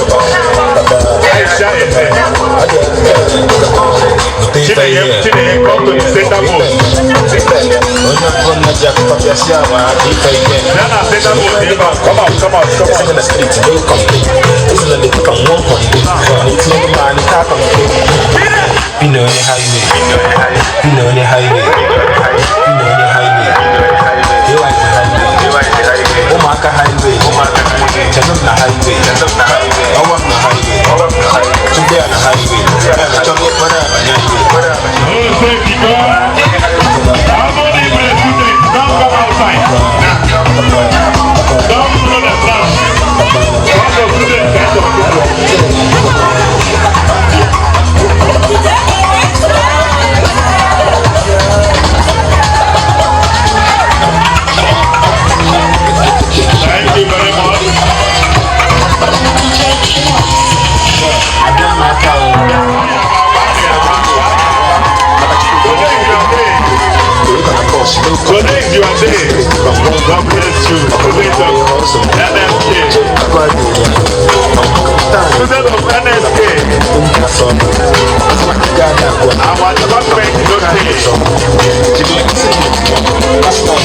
Aisha Eze. Chinenye, Chinenye, come to the center post. Bịa na center post ebe a. Come out, come out, come out. Been on the highway, been on the highway, been on the highway. You like the highway, Omaka highway, Chenum na highway, Owam na highway, Tunde na highway, Chongo para Don't come outside. Don't follow the plan. Come to students, kind of people. Thank you very much. Today is your day. God bless you. Today is your NSK. Student of NSK. Our department no dey.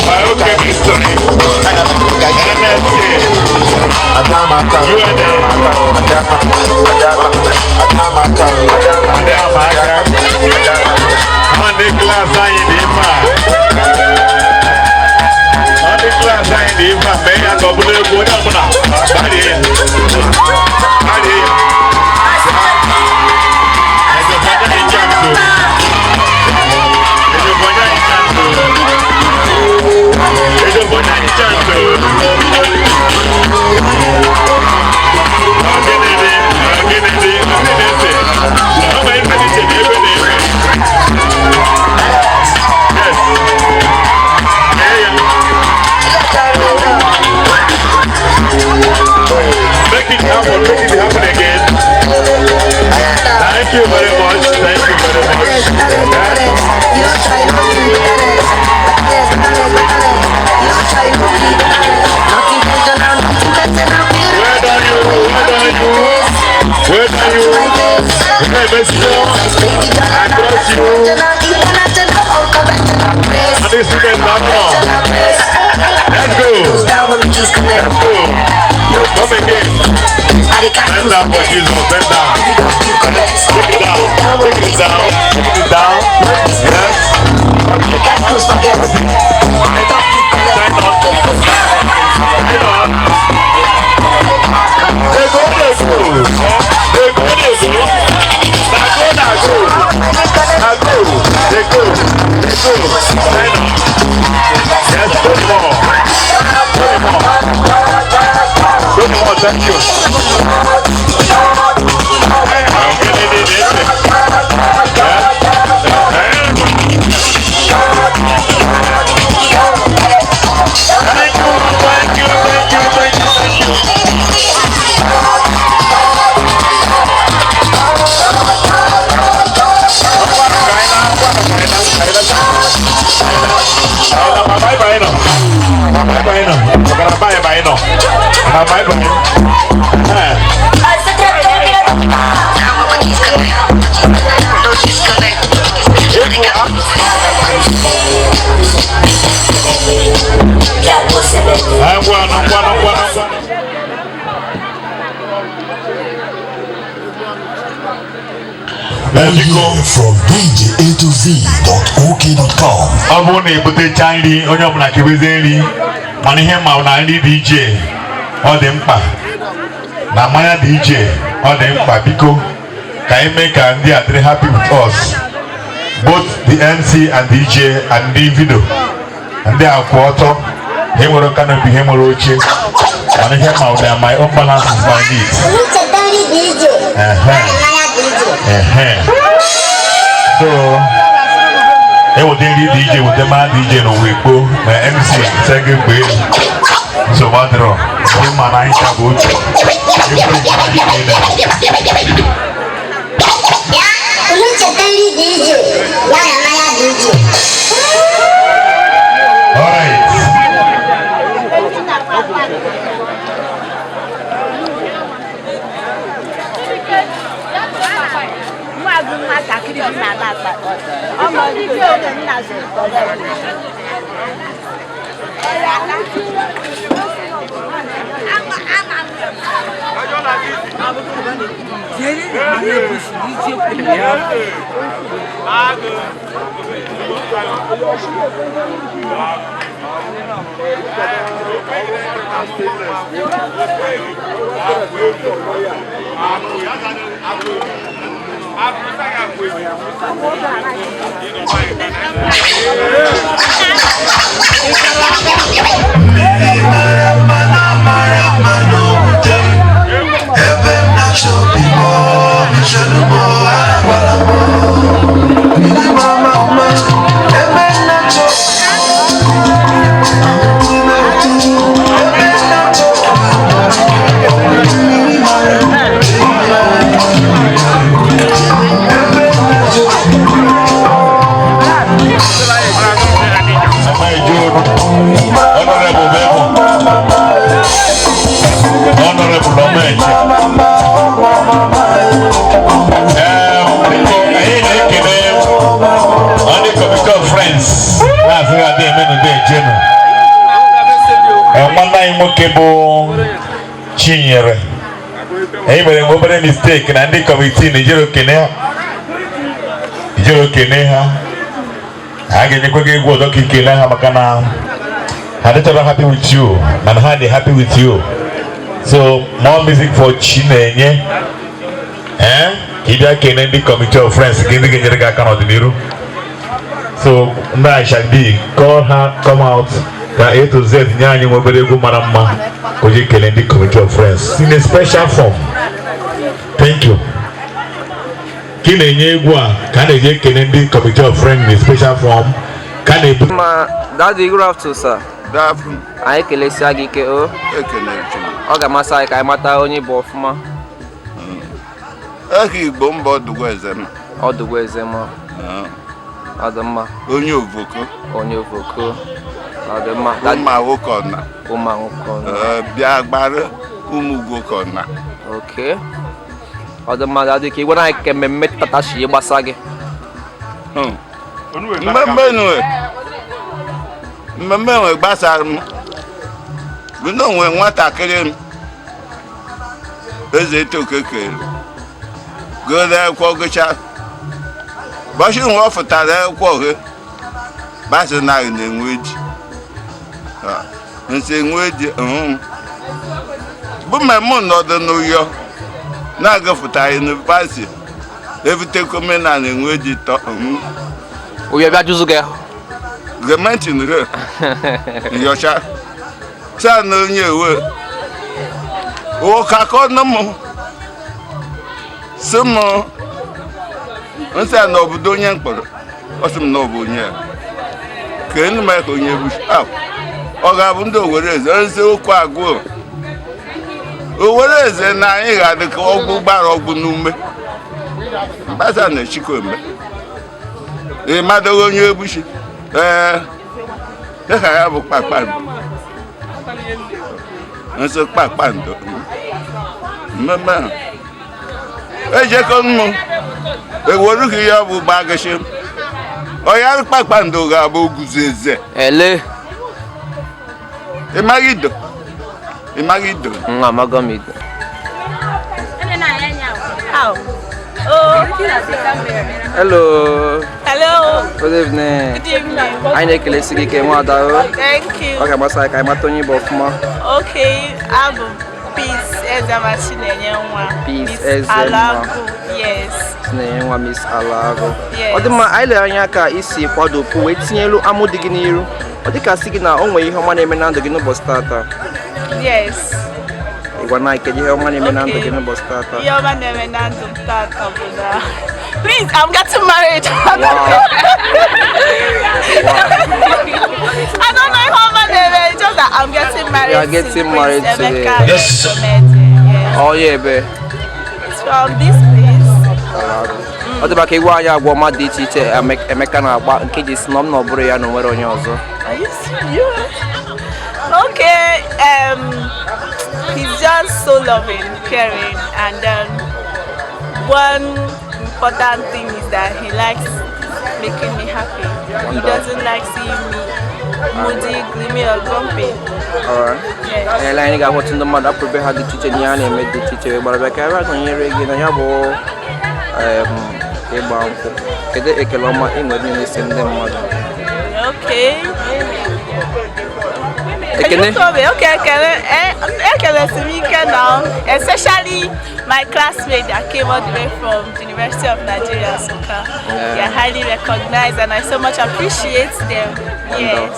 Biochemistry. NSK. UNN. Adamaka. Ndị klaasị anyị dị mma. Ndị klaasị anyị dị mma mee ya ka ọ bụrụ egwu onye ọbụla gbarie ya. Gbarie ya. Ejekwa anyị chance o. Ejekwa anyị chance o. Ejekwa anyị chance o. Gịnị dị? Gịnị dị? Gịnị na-ese? Ọ bụ ife dị iche na ebe na-eme. Yes. Yeah, yeah. Make it happen, make it happen again. Thank you very much. Thank you very much. Well done you, well done you. Well done you. Hey, Messi, I trust you. And this student now. Let's go. Let's go. Come again. Bend down for Jesus. Bend down. Take it down. Take it down. Take it down. Yes. Sign up. Sign up. They go, they go. They go, they go. Na go, na go. Na go. They go. They go. Sign up. Yes, go more. Go more. Go more, thank you. Thank you, thank you, thank you, thank you, thank you. Bye bye now. Bye bye now. Bye bye now. Bye bye. Ngwa ngwa ngwa ngwa. From DJ A to Z.ok.com. Ọ bụrụ na ebutecha nri onye ọbụla kebezie nri, mana ihe ma na nri dị iche ọ dị mkpa, na mmanya dị iche ọ dị mkpa. Biko ka anyị mee ka ndị a dịrị happy with us, both the MC and DJ and ndị video ndị a kwụ ọtọ. Ha nwere canopy, ha nwere oche, mana ihe ma na my own balance is my need. Ehe. So eweta nri dị iche, weta mmanya dị iche n'ụwa ekpo na MC sege mgbe elu nsogbu adịrọ. Ndị ma na anyị ka bụ otu ekwe njem anyị niile. Ncheta nri dị iche, ya na mmanya dị iche. All right. Honorable Bebo. Honorable Omeche. Anyị na-ekele ndị Committee of Friends na-asị ha dị eme n'ụdị ejenu. Nwanne anyị nwoke bụ Chinyere. Anyị mere nwe obere mistake na ndị kọmitii na-ejere okene ha. Ejere okene ha. Ha ga-enyekwa gị egwu ọzọ ka ikele ha maka na ha dịchara happy with you mana ha dị happy with you. So more music for Chinenye. Eh? Ka ị bịa kene ndị committee of friends gị ndị ga-enyere gị aka n'ọdịnihu. So ndị Ashabi call her come out ka A to Z nye anyị nwa obere egwu mara mma ka o ji kelee ndị committee of friends in a special form. Thank you. Ka ị na-enye egwu a ka a na-eji ekele ndị committee of friends in a special form ka a na-ebu. Ma daddy, good afternoon, sir. Anyị kelesia gị ike o. Ọ ga-amasị anyị ka anyị mata onye bụ ọfụma. Aha Igbo mba Ọdụgwa Ezema. Ọdụgwa Ezema. Ọ dị mma. Onye Ovoko. Onye Ovoko. Ọ dị mma. Ụmụ nwoke ọna. Ụmụ nwoke ọna. Bịa gbara ụmụ nwoke ọna. Okay. Ọ dị mma daddy, ka ị gwara anyị ka mmemme tata si gbasa gị. Mmemme nwe. Mmemme nwe gbasara m. Bụ na onwe nwatakịrị m. Eze Etoke kere. Gụrụ akwụkwọ gụcha. Bọchị nwe ọ fụtara akwụkwọ gị. Basị na anyị na-enwe ji. Nsị enwe ji. Bụ mmemme nọdụ n'ụyọ. Na-agụfụta yunivasiti. Ebutekwa omenala enwe ji tọ. Ụyọ bịa jụzụ gị ahụ. Gọọmenti nre. Nyọcha. Saa na onye ewe. Ụka ka ọnụ m. Sị m nsị a na obodo onye mkpọrọ. Ọ sị m na ọ bụ onye a. Ka enu m ka onye bụ ọ ga-abụ ndị Owere Eze nsị okwu agụụ. Owere Eze na anyị ga-adị ka ọgwụ gbara ọgwụ n'ume. Mgbasa na Chikweme. Ị madoghị onye egbuchi. Ee, dịka ya bụ kpakpando. Nsị kpakpando. Mmemme ahụ. Ejekọ mmụ. Ewerughị ya bụ gbagịsị. Ọya kpakpando ga-abụ oguzo eze. Ele. Ị maghị ido? Ị maghị ido? Nwa amaghị m ido. Oh. Hello. Hello. Good evening. Good evening. Anyị na-ekelesi gị ike nwaada o. Thank you. Ọ ga-amasị anyị ka anyị mata onye bụ ọfụma. Okay, abụ Peace Ezema Chinenye nwa. Peace Miss Ezema. Alagu. Yes. Chinenye nwa Miss Alago. Yes. Ọ dị mma, anyị lere anya ka isi kwadopụ wee tinye elu amụ dị gị n'iru. Ọ dị ka sị gị na o nwere ihe ọma na-eme na ndụ gị n'ụbọchị tata. Yes. Ị gwa na kedu ihe ọma na-eme na ndụ Okay. gị n'ụbọchị tata? Ihe ọma na-eme na ndụ m tata bụ na please, I'm getting married. I don't know how much it's just that I'm getting married. You are getting to married Prince today. Emeka Yes. Gomez. Oh yeah, babe. It's from this place. Alago. Ọ dị maka ịgwa anyị agwa ọma dị iche iche Emeka na-agba nke ji si na ọ m na ọ bụrụ ya na o nwere onye ọzọ. Are you serious? Okay, he's just so loving, caring, and then one important thing is that he likes making me happy. He doesn't like seeing me moody, gloomy, or grumpy. Alright. Yes. Ele anyị ga-ahụ otu ndị mmadụ apụrụ be ha dị iche iche na ihe a na-eme dị iche iche wee gbara bịa ka ebe a nọnyere gị na ya bụ ịgba nkwụ. Kedu ekele ọma ị nwere n'isi ndị mmadụ? Okay. Can Ekene? you call me? Okay, Ekene. Ekene Simike now, especially my classmate that came all the way from the University of Nigeria, Nsukka. They are highly recognized and I so much appreciate them. Yes.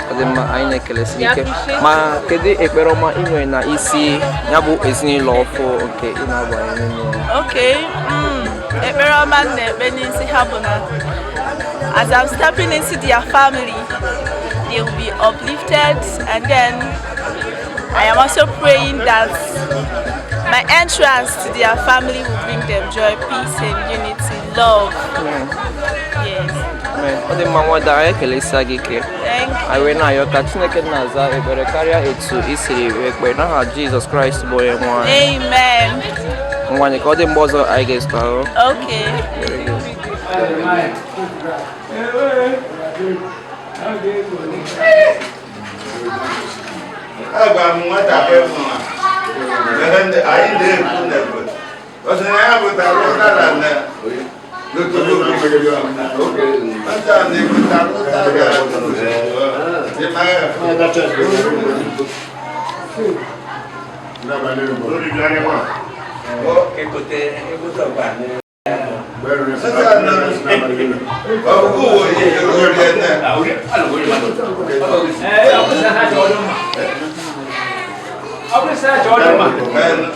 Ọ dị mma, anyị na-ekelesi ike. Ma kedu ekpere ọma ị nwere na isi ya bụ ezinụlọ ọfụ nke ị na-abanye n'ime ya? Okay. Ekpere ọma m na-ekpe n'isi ha bụ na as I'm stepping into their family, they will be uplifted, and then I am also praying that my entrance to their family will bring them joy, peace, and unity, love. Yes. Amen. Ọ dị mma, nwada, anyị ekelesịa gị ike. Thank you. Anyị wee na-ayọ ka Chineke na-aza ekpere karịa etu i siri wee kpee n'aha Jizọs Kraịst bụ onye nwe anyị. Amen. Ngwa, ka ọ dị mgbe ọzọ anyị ga-ezute ahụ. Okay. Very good. Agwa m nwatakịrị mụ a, ihe ndị anyị na-ekwu na-ekwu. Ọ sị na ya bụtara ụdara na Nta na-ebutara ụdara dị mara. Nta na ọgụgụ wo yi orí ẹ̀ náà.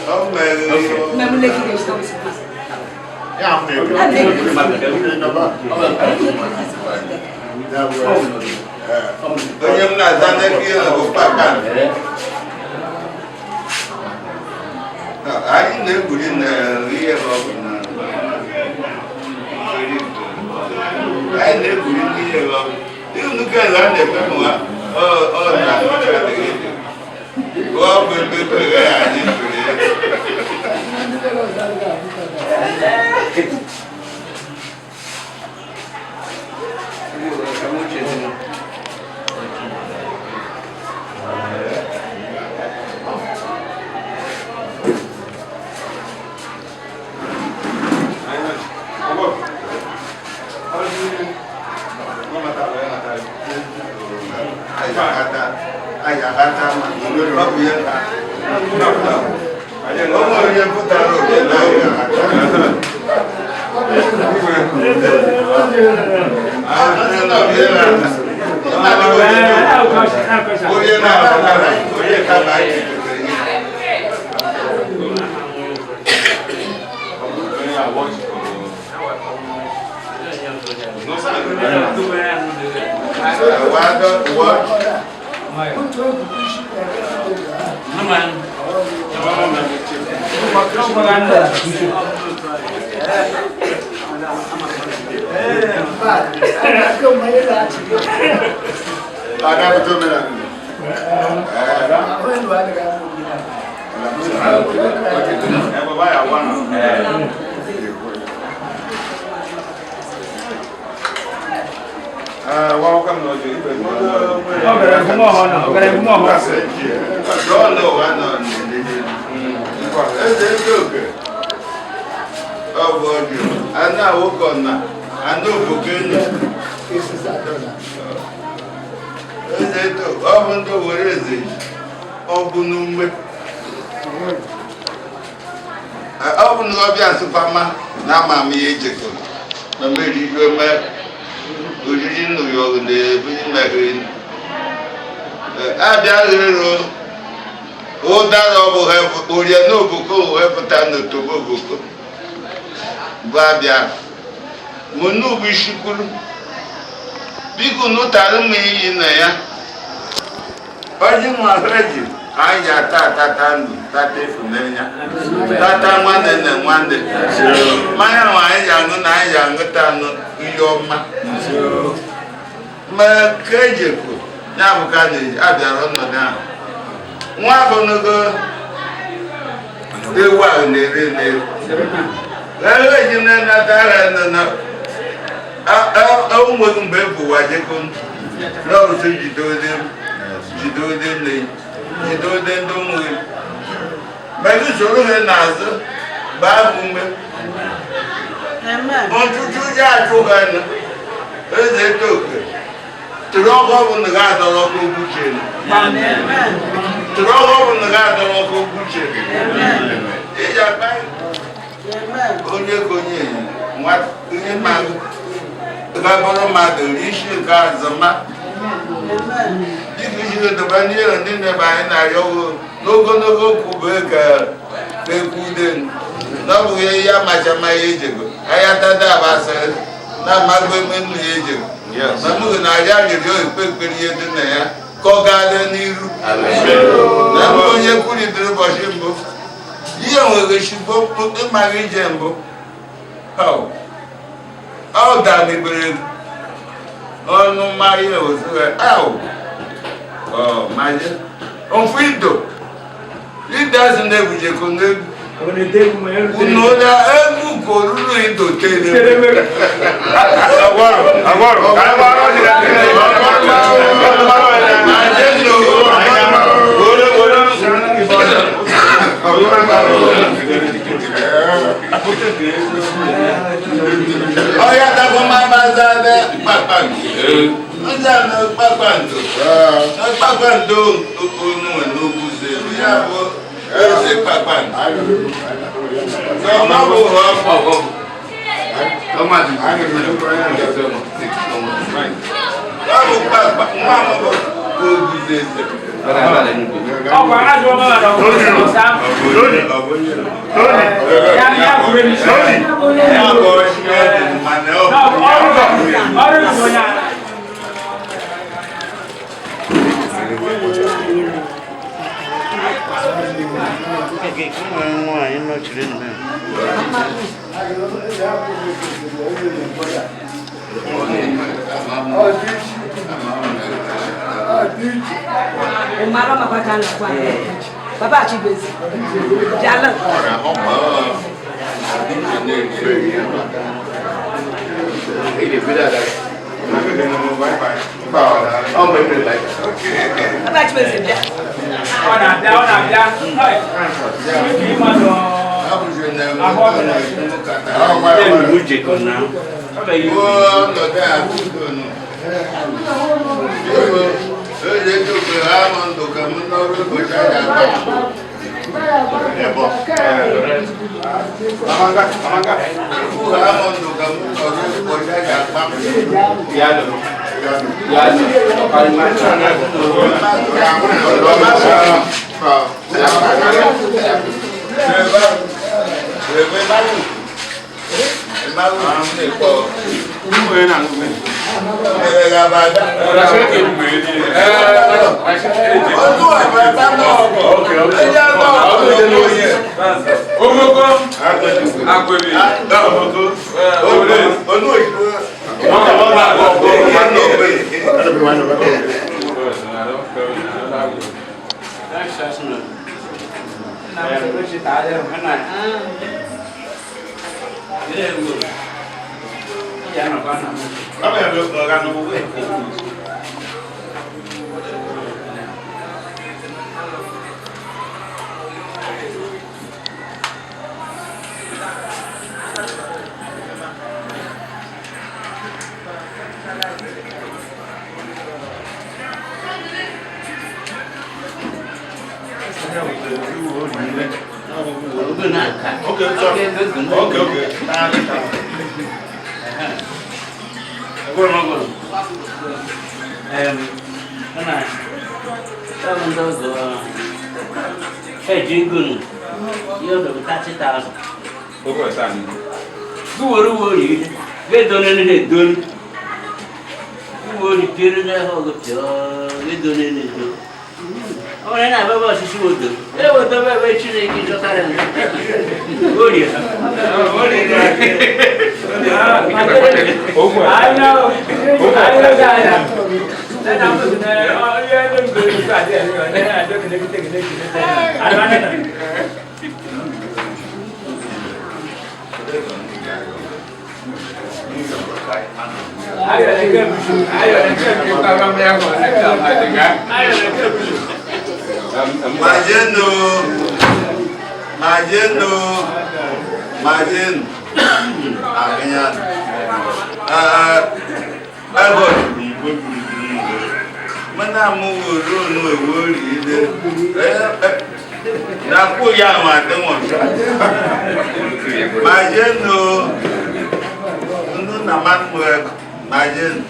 Ọ mere. Onye m na-aza n'eke bụ papa. Anyị na-egwuri na ihe ọ bụ na anyị na-egwuri n'ihe ọ bụ nnukwu eze a na-eme mụ ha ọ ọ na ọ bụ ebe ebe anyị gwuri ya. Ayakata ma ọ bụ ya ka ọ nwere onye pụtara oge na ayakata. Onye na-abụkara onye kama anyị jidere ya. What? Ọ bụ ọjụ ana awụkọ na ana obokenye eze eto ọ bụ ndị were eze ọ bụ n'ume ọ bụ na ọbịa nsụkwama na ama m ihe ejekọrọ na mmeri iwe mee oriri nnụyọ na-ebuli mmeri abịa rero ụdara ọ bụ orie n'oboko wepụta n'otobo oboko bụ abịa mụ n'ugbu isikwuru biko nụtara m iyi na ya ọjị nwa ji. Anyị ata atata ndụ tata ịfụnanya tata nwanne na nwanne mmanya ahụ anyị ji aṅụ na anyị ji aṅụta anụ ihe ọma ma ka ejekwu ya bụ ka na-eji abịara ọnọdụ ahụ nwa abụnụgo ewu ahụ na-ere na-ere eji na-enata ara na onweghị mgbe e bụ ụwa jekọ n'ọtụ jide ode nne jide ode ndị ụmụ gị mgbe usoro ha n'azụ baa bụ ume ọtụtụ ya achụ ha na eze toke tụrụ ọkụ ọ bụ na ga adọrọ ọkụ okwu chere tụrụ ọkụ ọ bụ na ga adọrọ ọkụ okwu chere iji akpa onye konye onye mmadụ gabọrọ mmadụ isi nke azụma dịka isi doba n'ihe ndị na-ebe anyị na-arịọ n'ogologo okwu bụ ka ekwude na ọ bụghị ya macha ma ya ejego ahịa dada abasịrị na amago eme nnu ya ejego ma mụghị na arịa arịrịọ ekpe ekpere ihe dị na ya ka ọ gaala n'iru na mbụ onye kwulitere ụbọchị mbụ ihe nwere chigbo ịmaghị ije mbụ ọ damibere ọnụ mmanya ozugbo ahụ ọ manye ofu ido ido azụ na-ebujekọ n'egwu unu na egwu koruru ido tere ọya dàgbọ́ máa bá sáadẹ́ kpakpando ndị a na kpakpando kpakpando onu n'okwu zere ya bụ eze kpakpando ọ bụ ọ bụ kpakpa nwa m bụ oguzo eze. Baba Chibezi. Jala. Baba Chibezi. Majeno, Majeno, Majeno, Aganyan. Mana mu woro nu ewo ri ile. Na ku ya wa de won. Majeno, nu na man mu Majeno.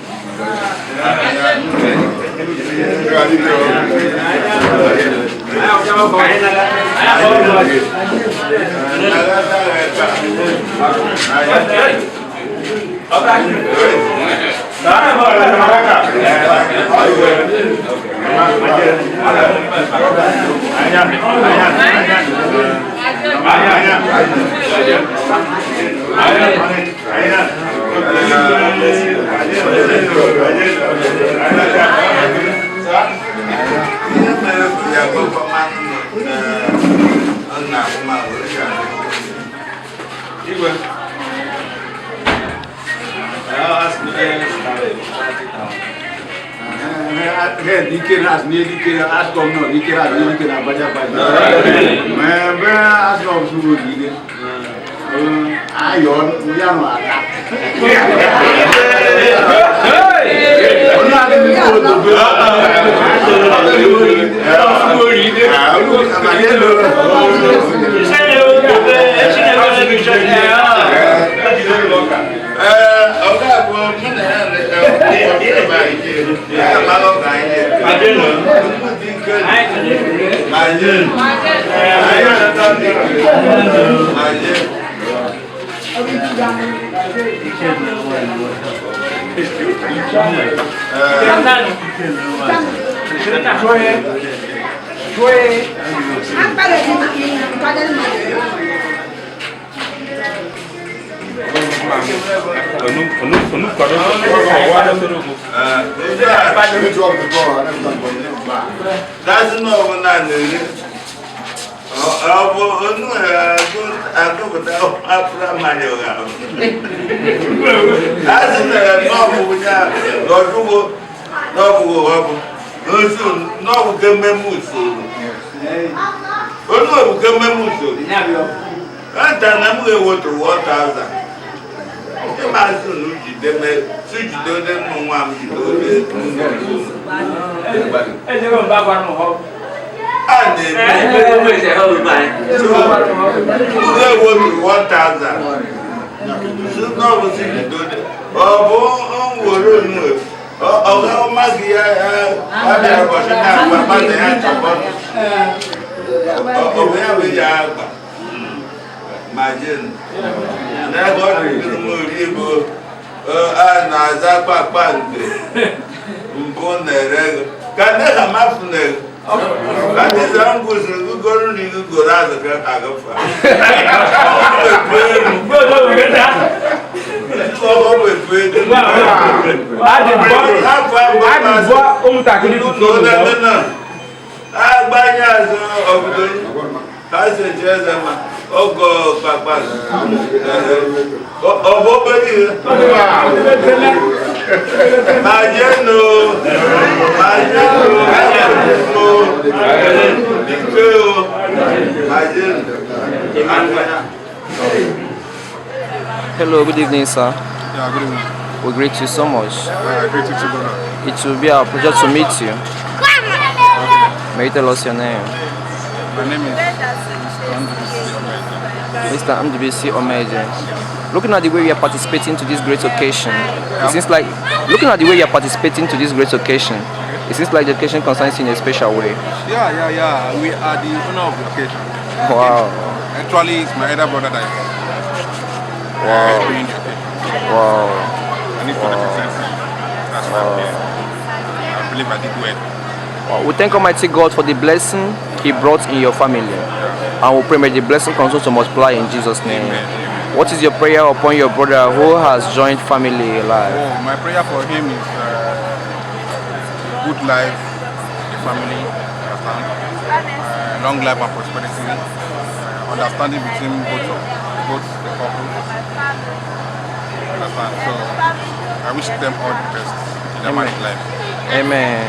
Hello, good evening, sir. Yeah, good evening. We greet you so much. I greet you too, brother. It will be our pleasure to meet you. Okay. May you tell us your name? My name is Mr. MDBC Omeje. Looking at the way we are participating to this great occasion, it seems like it seems like the occasion concerns you in a special way. Yeah. We are the owner of the occasion. Wow. Actually, it's my elder brother that is. Wow. Wow. I need for the consensus. That's why I'm here. I believe I did well. Well, we thank Almighty God for the blessing He brought in your family. And we pray may the blessing continue to multiply in Jesus' name. Amen. What is your prayer upon your brother who has joined family life? Oh, my prayer for him is good life, the family, understand? Long life and prosperity, understanding between both the couple. Understand? So I wish them all the best in their married life. Amen.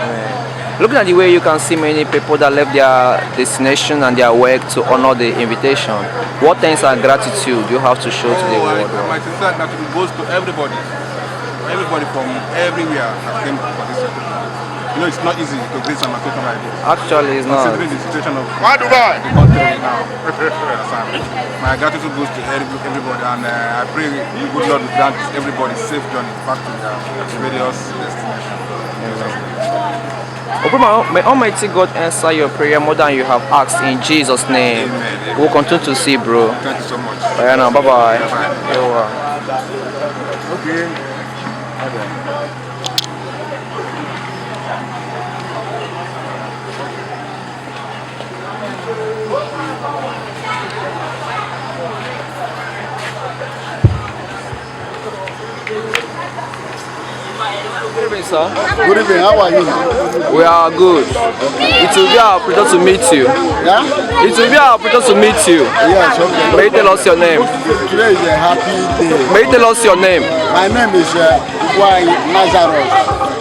Amen. Looking at the way you can see many people that left their destination and their work to honor the invitation, what thanks and gratitude do you have to show to the world? My sincere gratitude goes to everybody. Everybody from everywhere that came for this occasion. You know, it's not easy to grace an occasion like this. Actually, it's not. Considering the situation of the country now. My gratitude goes to everybody, and I pray the good Lord will grant everybody safe journey back to their various destinations. Amen. May Almighty God answer your prayer more than you have asked in Jesus' name. Amen. Amen. We'll continue to see, bro. Thank you so much. Bye now. Bye bye. Bye. Okay. Bye. Good evening, sir. Good evening, how are you? We are good. It will be our pleasure to meet you. Yeah? It will be our pleasure to meet you. Yes, okay. May you tell us your name? Today is a happy day. May you tell us your name? My name is Ugwuanyi Lazarus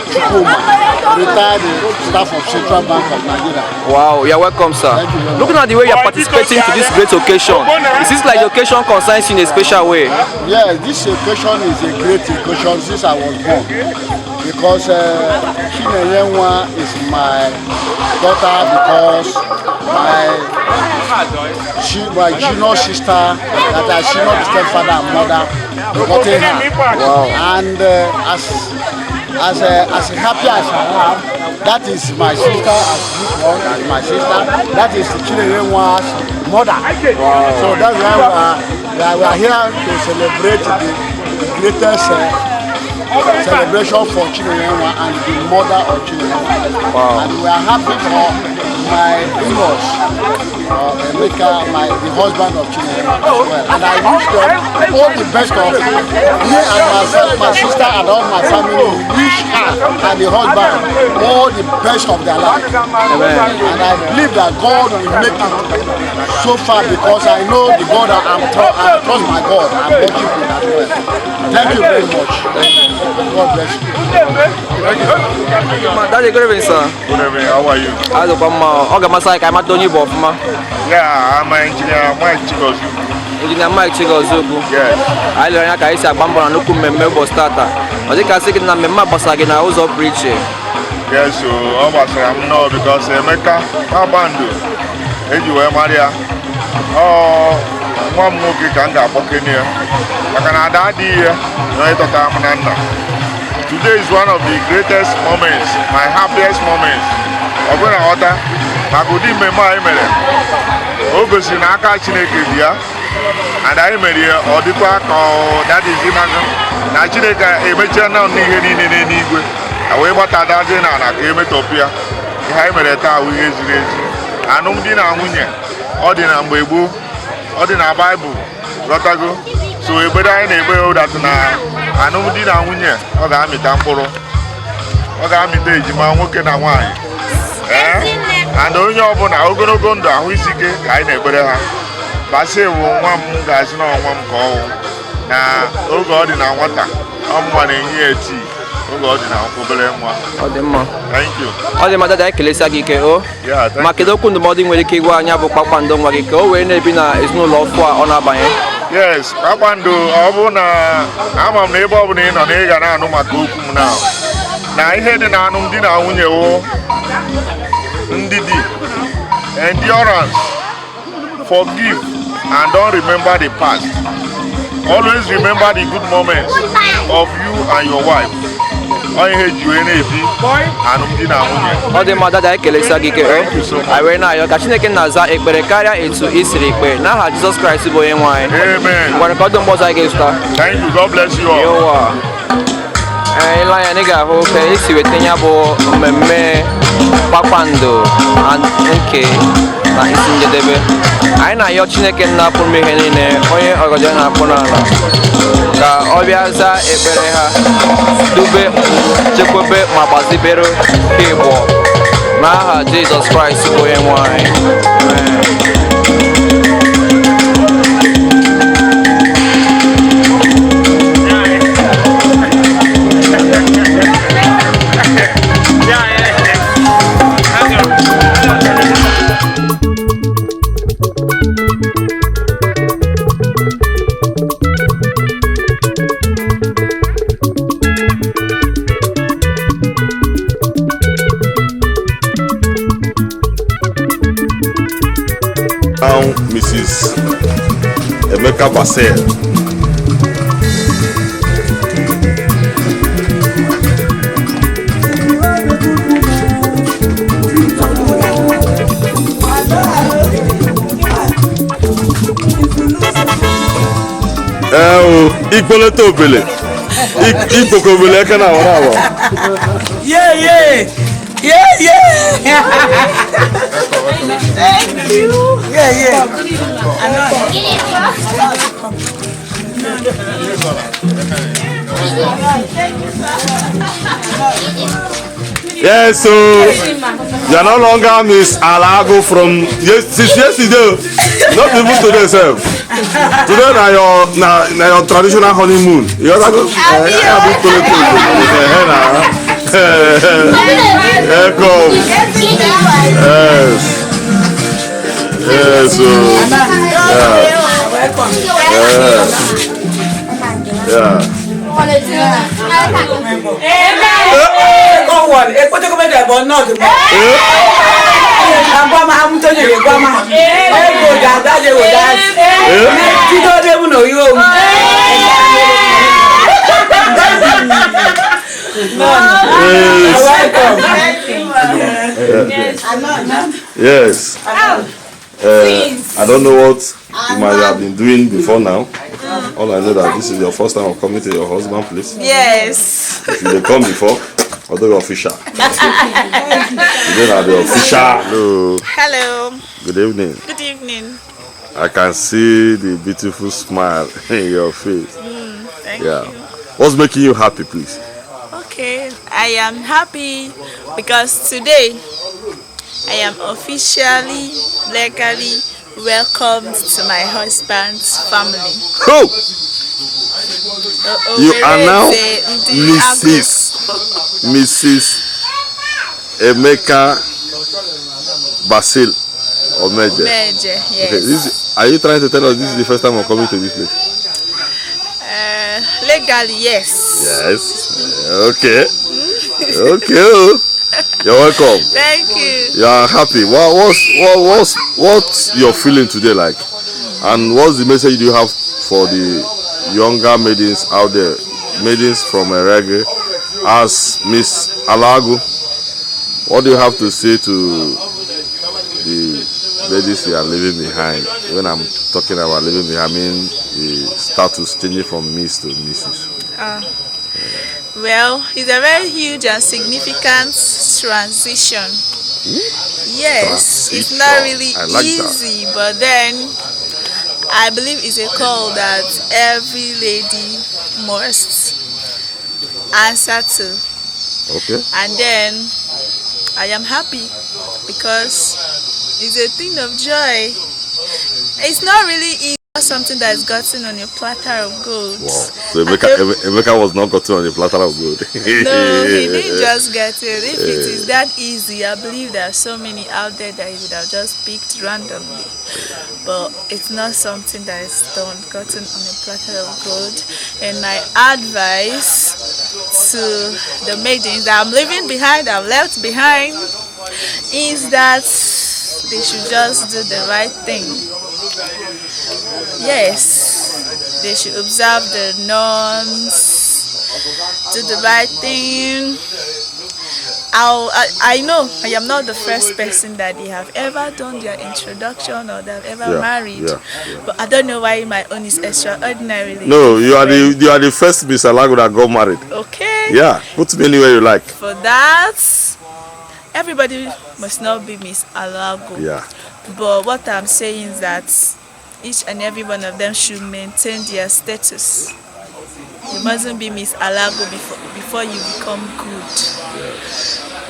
Chukwuma, retired staff of Central Bank of Nigeria. Wow, you are welcome, sir. Thank you very much. Looking at the way you are participating to this great occasion, it seems like the occasion concerns you in a special way. Yes, this occasion is a great occasion since I was born. Because Chinenyenwa is my daughter, because my junior sister, that I see not stepfather and mother, begotten her. Wow. And as happy as I am, that is my sister, as this one is my sister, that is Chinenyenwa's mother. Wow. So that's why we are here to celebrate the greatest celebration for Chinenyenwa and the mother of Chinenyenwa. Wow. And we are happy for my in-laws, Emeka, the husband of Chinenyenwa as well. And I wish them all the best of me and myself, my sister and all my family. We wish her and the husband all the best of their life. Amen. And I believe that God will make it so far, because I know the God that I trust my God. I'm worshiping as well. Thank you very much. God bless you. Daddy, good evening, sir. Good evening, how are you? Yeah, I'm an engineer, Mike Chigozie. Engineer Mike Chigozie. Yes. I learned ka esi agba mbọ na nnukwu mmemme ụbọchị tata. Ọ dị ka sị gị na mmemme gbasara gị na ụzọ pụrụ iche. Yes, so ọ gbasara m nnọọ because Emeka Kpakpando eji wee mara ya. Ọ nwa m nwoke ka m ga-akpọkene ya maka na ada adịghị ya na ịtọta m na nna. Today is one of the greatest moments, my happiest moments. Ọ bụrụ na ghọta maka ụdị mmemme anyị mere, o gosiri na aka Chineke dị ya, and anyị mere ya ọ dịkwa ka ọ na Chineke emechiela n'ihe niile n'eluigwe wee gbatadazie n'ala ka emetọpụ ya. Ihe anyị mere taa bụ ihe ziri ezi. Alụmdi na nwunye ọ dị na mgbe gboo, ọ dị na Baịbụl, ghọtago. So ekpere anyị na-ekpe ụdatụ na alụmdi na nwunye ọ ga-amịta mkpụrụ, ọ ga-amịta ejima nwoke na nwaanyị. And onye ọbụla ogologo ndụ ahụ isi ike ka anyị na-ekpere ha. Basị bụ nwa m ga-asị na ọnwa m ka ọ wụ na oge ọ dị na nwata, ọmụma na-enye ya tii oge ọ dị na obere nwa. Ọ dị mma. Thank you. Ọ dị mma, dada, ekelesịa gị ike o. Ma kedu okwu ndụmọdụ ị nwere ike ịgwa anya bụ Kpakpando nwa gị ka o wee na-ebi na ezinụlọ ọfụ a ọ na-abanye? Yes, Kpakpando, ọ bụ na ama m na ebe ọ bụla ị nọ na ị ga na-anụ maka okwu m na ihe dị na alụmdi na nwunye wụ ndidi, endurance, forgive and don't remember the past. Always remember the good moments of you and your wife. Ọ ihe ji wee na-ebi alụmdi na nwunye. Ọ dị mma, dada, ekelesịa gị ike o. Anyị wee na-ayọ ka Chineke na-aza ekpere karịa etu i siri kpee n'aha Jizọs Kraịst bụ onye nwe anyị. Amen. Ngwanụ ka ọ dị mgbe ọzọ anyị ga-ezụta. Thank you. God bless you all. Yowa. Ee, ile anya na ị ga-ahụ ka esi weta ya bụ mmemme kpakpando nke na isi njedebe. Anyị na-ayọ Chineke nna pụrụ ime ihe niile, onye ọgọdọ na-akpụ n'ala, ka ọ bịa zaa ekpere ha, dube, chekwebe ma gbazibere ha Igbo n'aha Jizọs Kraịst bụ onye nwe anyị. Amen. Now, Mrs. Emeka Basil. Ee, ikpolete obele ikpoko obele eke na awara awa. Yeah, yeah. Yeah, yeah. Thank you. Yeah, yeah. Yes, so you are no longer Miss Alago from yes, since yesterday. Not even today, sir. Today na your na your traditional honeymoon. You gotta go. Welcome. Yes. Yes. So, yeah. Yeah. Yeah. Yes. I don't know what you might have been doing before now. All I know that this is your first time of coming to your husband's place. Yes. If you didn't come before, although you're official. You are the official. Hello. Hello. Good evening. Good evening. I can see the beautiful smile in your face. Thank you. What's making you happy, please? Okay, I am happy because today I am officially, legally welcomed to my husband's family. Oh! You are now Mrs. Emeka Basil Omeje. Omeje, yes. Okay, are you trying to tell us this is the first time I'm coming to this place? Legally, yes. Yes. Okay. Okay. You're welcome. Thank you. You are happy. What's your feeling today like? And what's the message you have for the younger maidens out there, maidens from Erege, as Miss Alago? What do you have to say to the ladies you are leaving behind? When I'm talking about leaving behind, I mean the status changing from Miss to Mrs. Well, it's a very huge and significant transition. Yes, it's not really easy, but then I believe it's a call that every lady must answer to. Okay. And then I am happy because it's a thing of joy. It's not really easy. Something that's gotten on a platter of gold. Wow. So Emeka was not gotten on a platter of gold. No, he didn't just get it. If it is that easy, I believe there are so many out there that he would have just picked randomly. But it's not something that is done, gotten on a platter of gold. And my advice to the maidens that I'm leaving behind, I've left behind, is that they should just do the right thing. Yes, they should observe the norms, do the right thing. I know I am not the first person that they have ever done their introduction or they have ever married, but I don't know why my own is extraordinarily. No, you are the first Miss Alago that got married. Okay. Yeah, put me anywhere you like. For that, everybody must not be Miss Alago. Yeah. But what I'm saying is that each and every one of them should maintain their status. You mustn't be Miss Alago before you become good.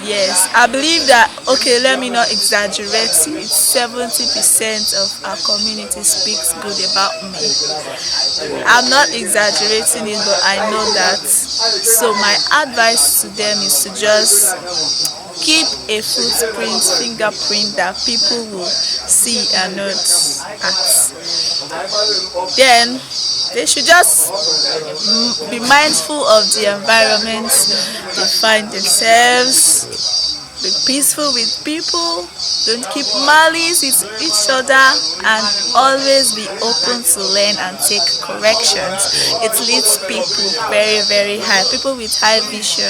Yes, I believe that, okay, let me not exaggerate it. 70% of our community speaks good about me. I'm not exaggerating it, but I know that. So my advice to them is to just keep a footprint, fingerprint that people will see and not at. Then they should just be mindful of the environment they find themselves. Be peaceful with people, don't keep malice with each other, and always be open to learn and take corrections. It leads people very, very high. People with high vision,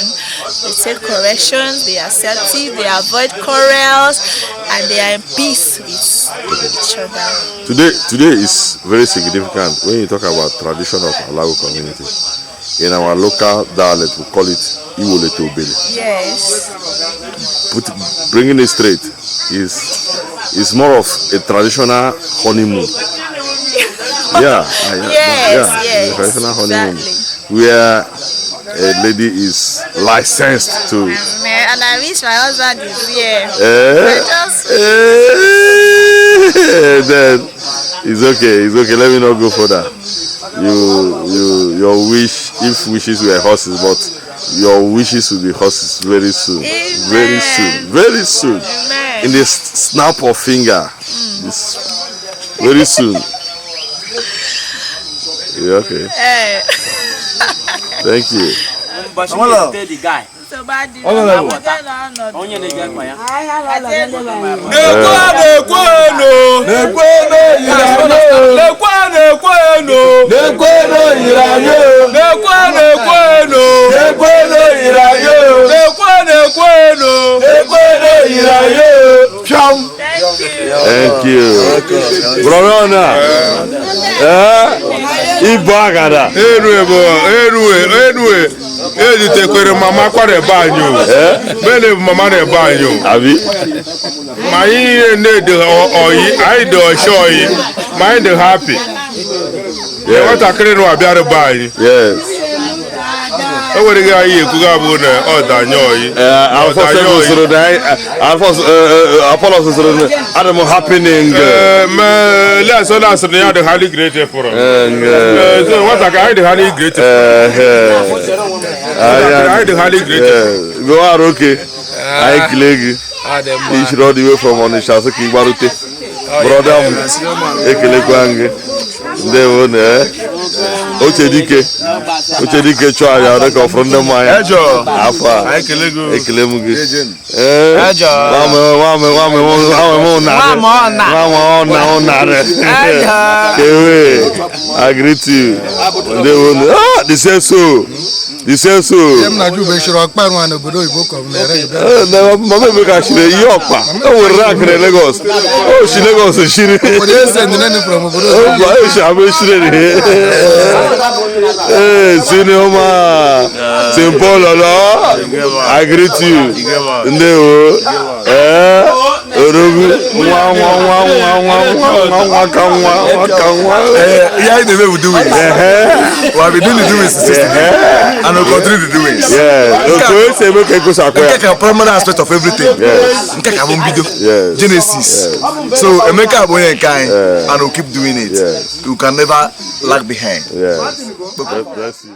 they take corrections, they accept it, they avoid quarrels, and they are in peace with each other. Today is very significant when you talk about tradition of Alago community. In our local dialect, we call it Iwolete Obele. Yes. Bringing it straight is more of a traditional honeymoon. Yeah. Yes, a traditional honeymoon, exactly. Where a lady is licensed to. And I wish my husband is here. Then it's okay. It's okay. Let me not go further. Your wish, if wishes were horses, but your wishes will be horses very soon. Amen. Very soon. Very soon. Amen. In the snap of finger. This, very soon. Yeah, okay. Hey. Thank you. The guy. Thank you. Brother, Ibagada. Anyway, ejitekwere mama kwara ebe anyị o. Mene mama na ebe anyị o. Abi? Ma anyị na-ede oyi, anyị dị ọcha oyi, ma anyị dị happy. Nwatakịrị nwa bịara be anyị. Yes. E nwere gị anyị ekwuga bụ na ọ danye oyi. Apollo soro na adị m happening. Lesọ na asịrị ya dị highly grateful. So nwatakịrị anyị dị highly grateful. Anyị dị highly grateful. Go out, okay. Anyị kelee gị. Ishiri all the way from Onitsha sị ka ị gbarute. Brother m, ekelekwa gị. Ndewo na Ochedike chụọ aja dị ka ọfụrụ ndị mmanya. Afọ a ekele m gị. Kewe, I greet you. Ndewo na the same so. The same so. Mama Emeka shiri ihe ọkpa. O nwere rack na Lagos. O si Lagos shiri. O si abụ shiri. Hey, senior man. St. Paul Lolo. I greet you. Ndewo. Orogu. Nwa nwa nwa nwa nwa nwa nwa ka nwa nwa ka nwa. Yeah, the way we do it. We have been doing the doing since 60. And we continue to do it. Yeah. Okay, say make e go sakwa. Nke ka primary aspect of everything. Yes. Nke ka bụ mbido. Yes. Genesis. Yes. So Emeka bụ onye nke anyị, Yes. and we keep doing it. Yes. You can never lag behind. Yes. God bless you.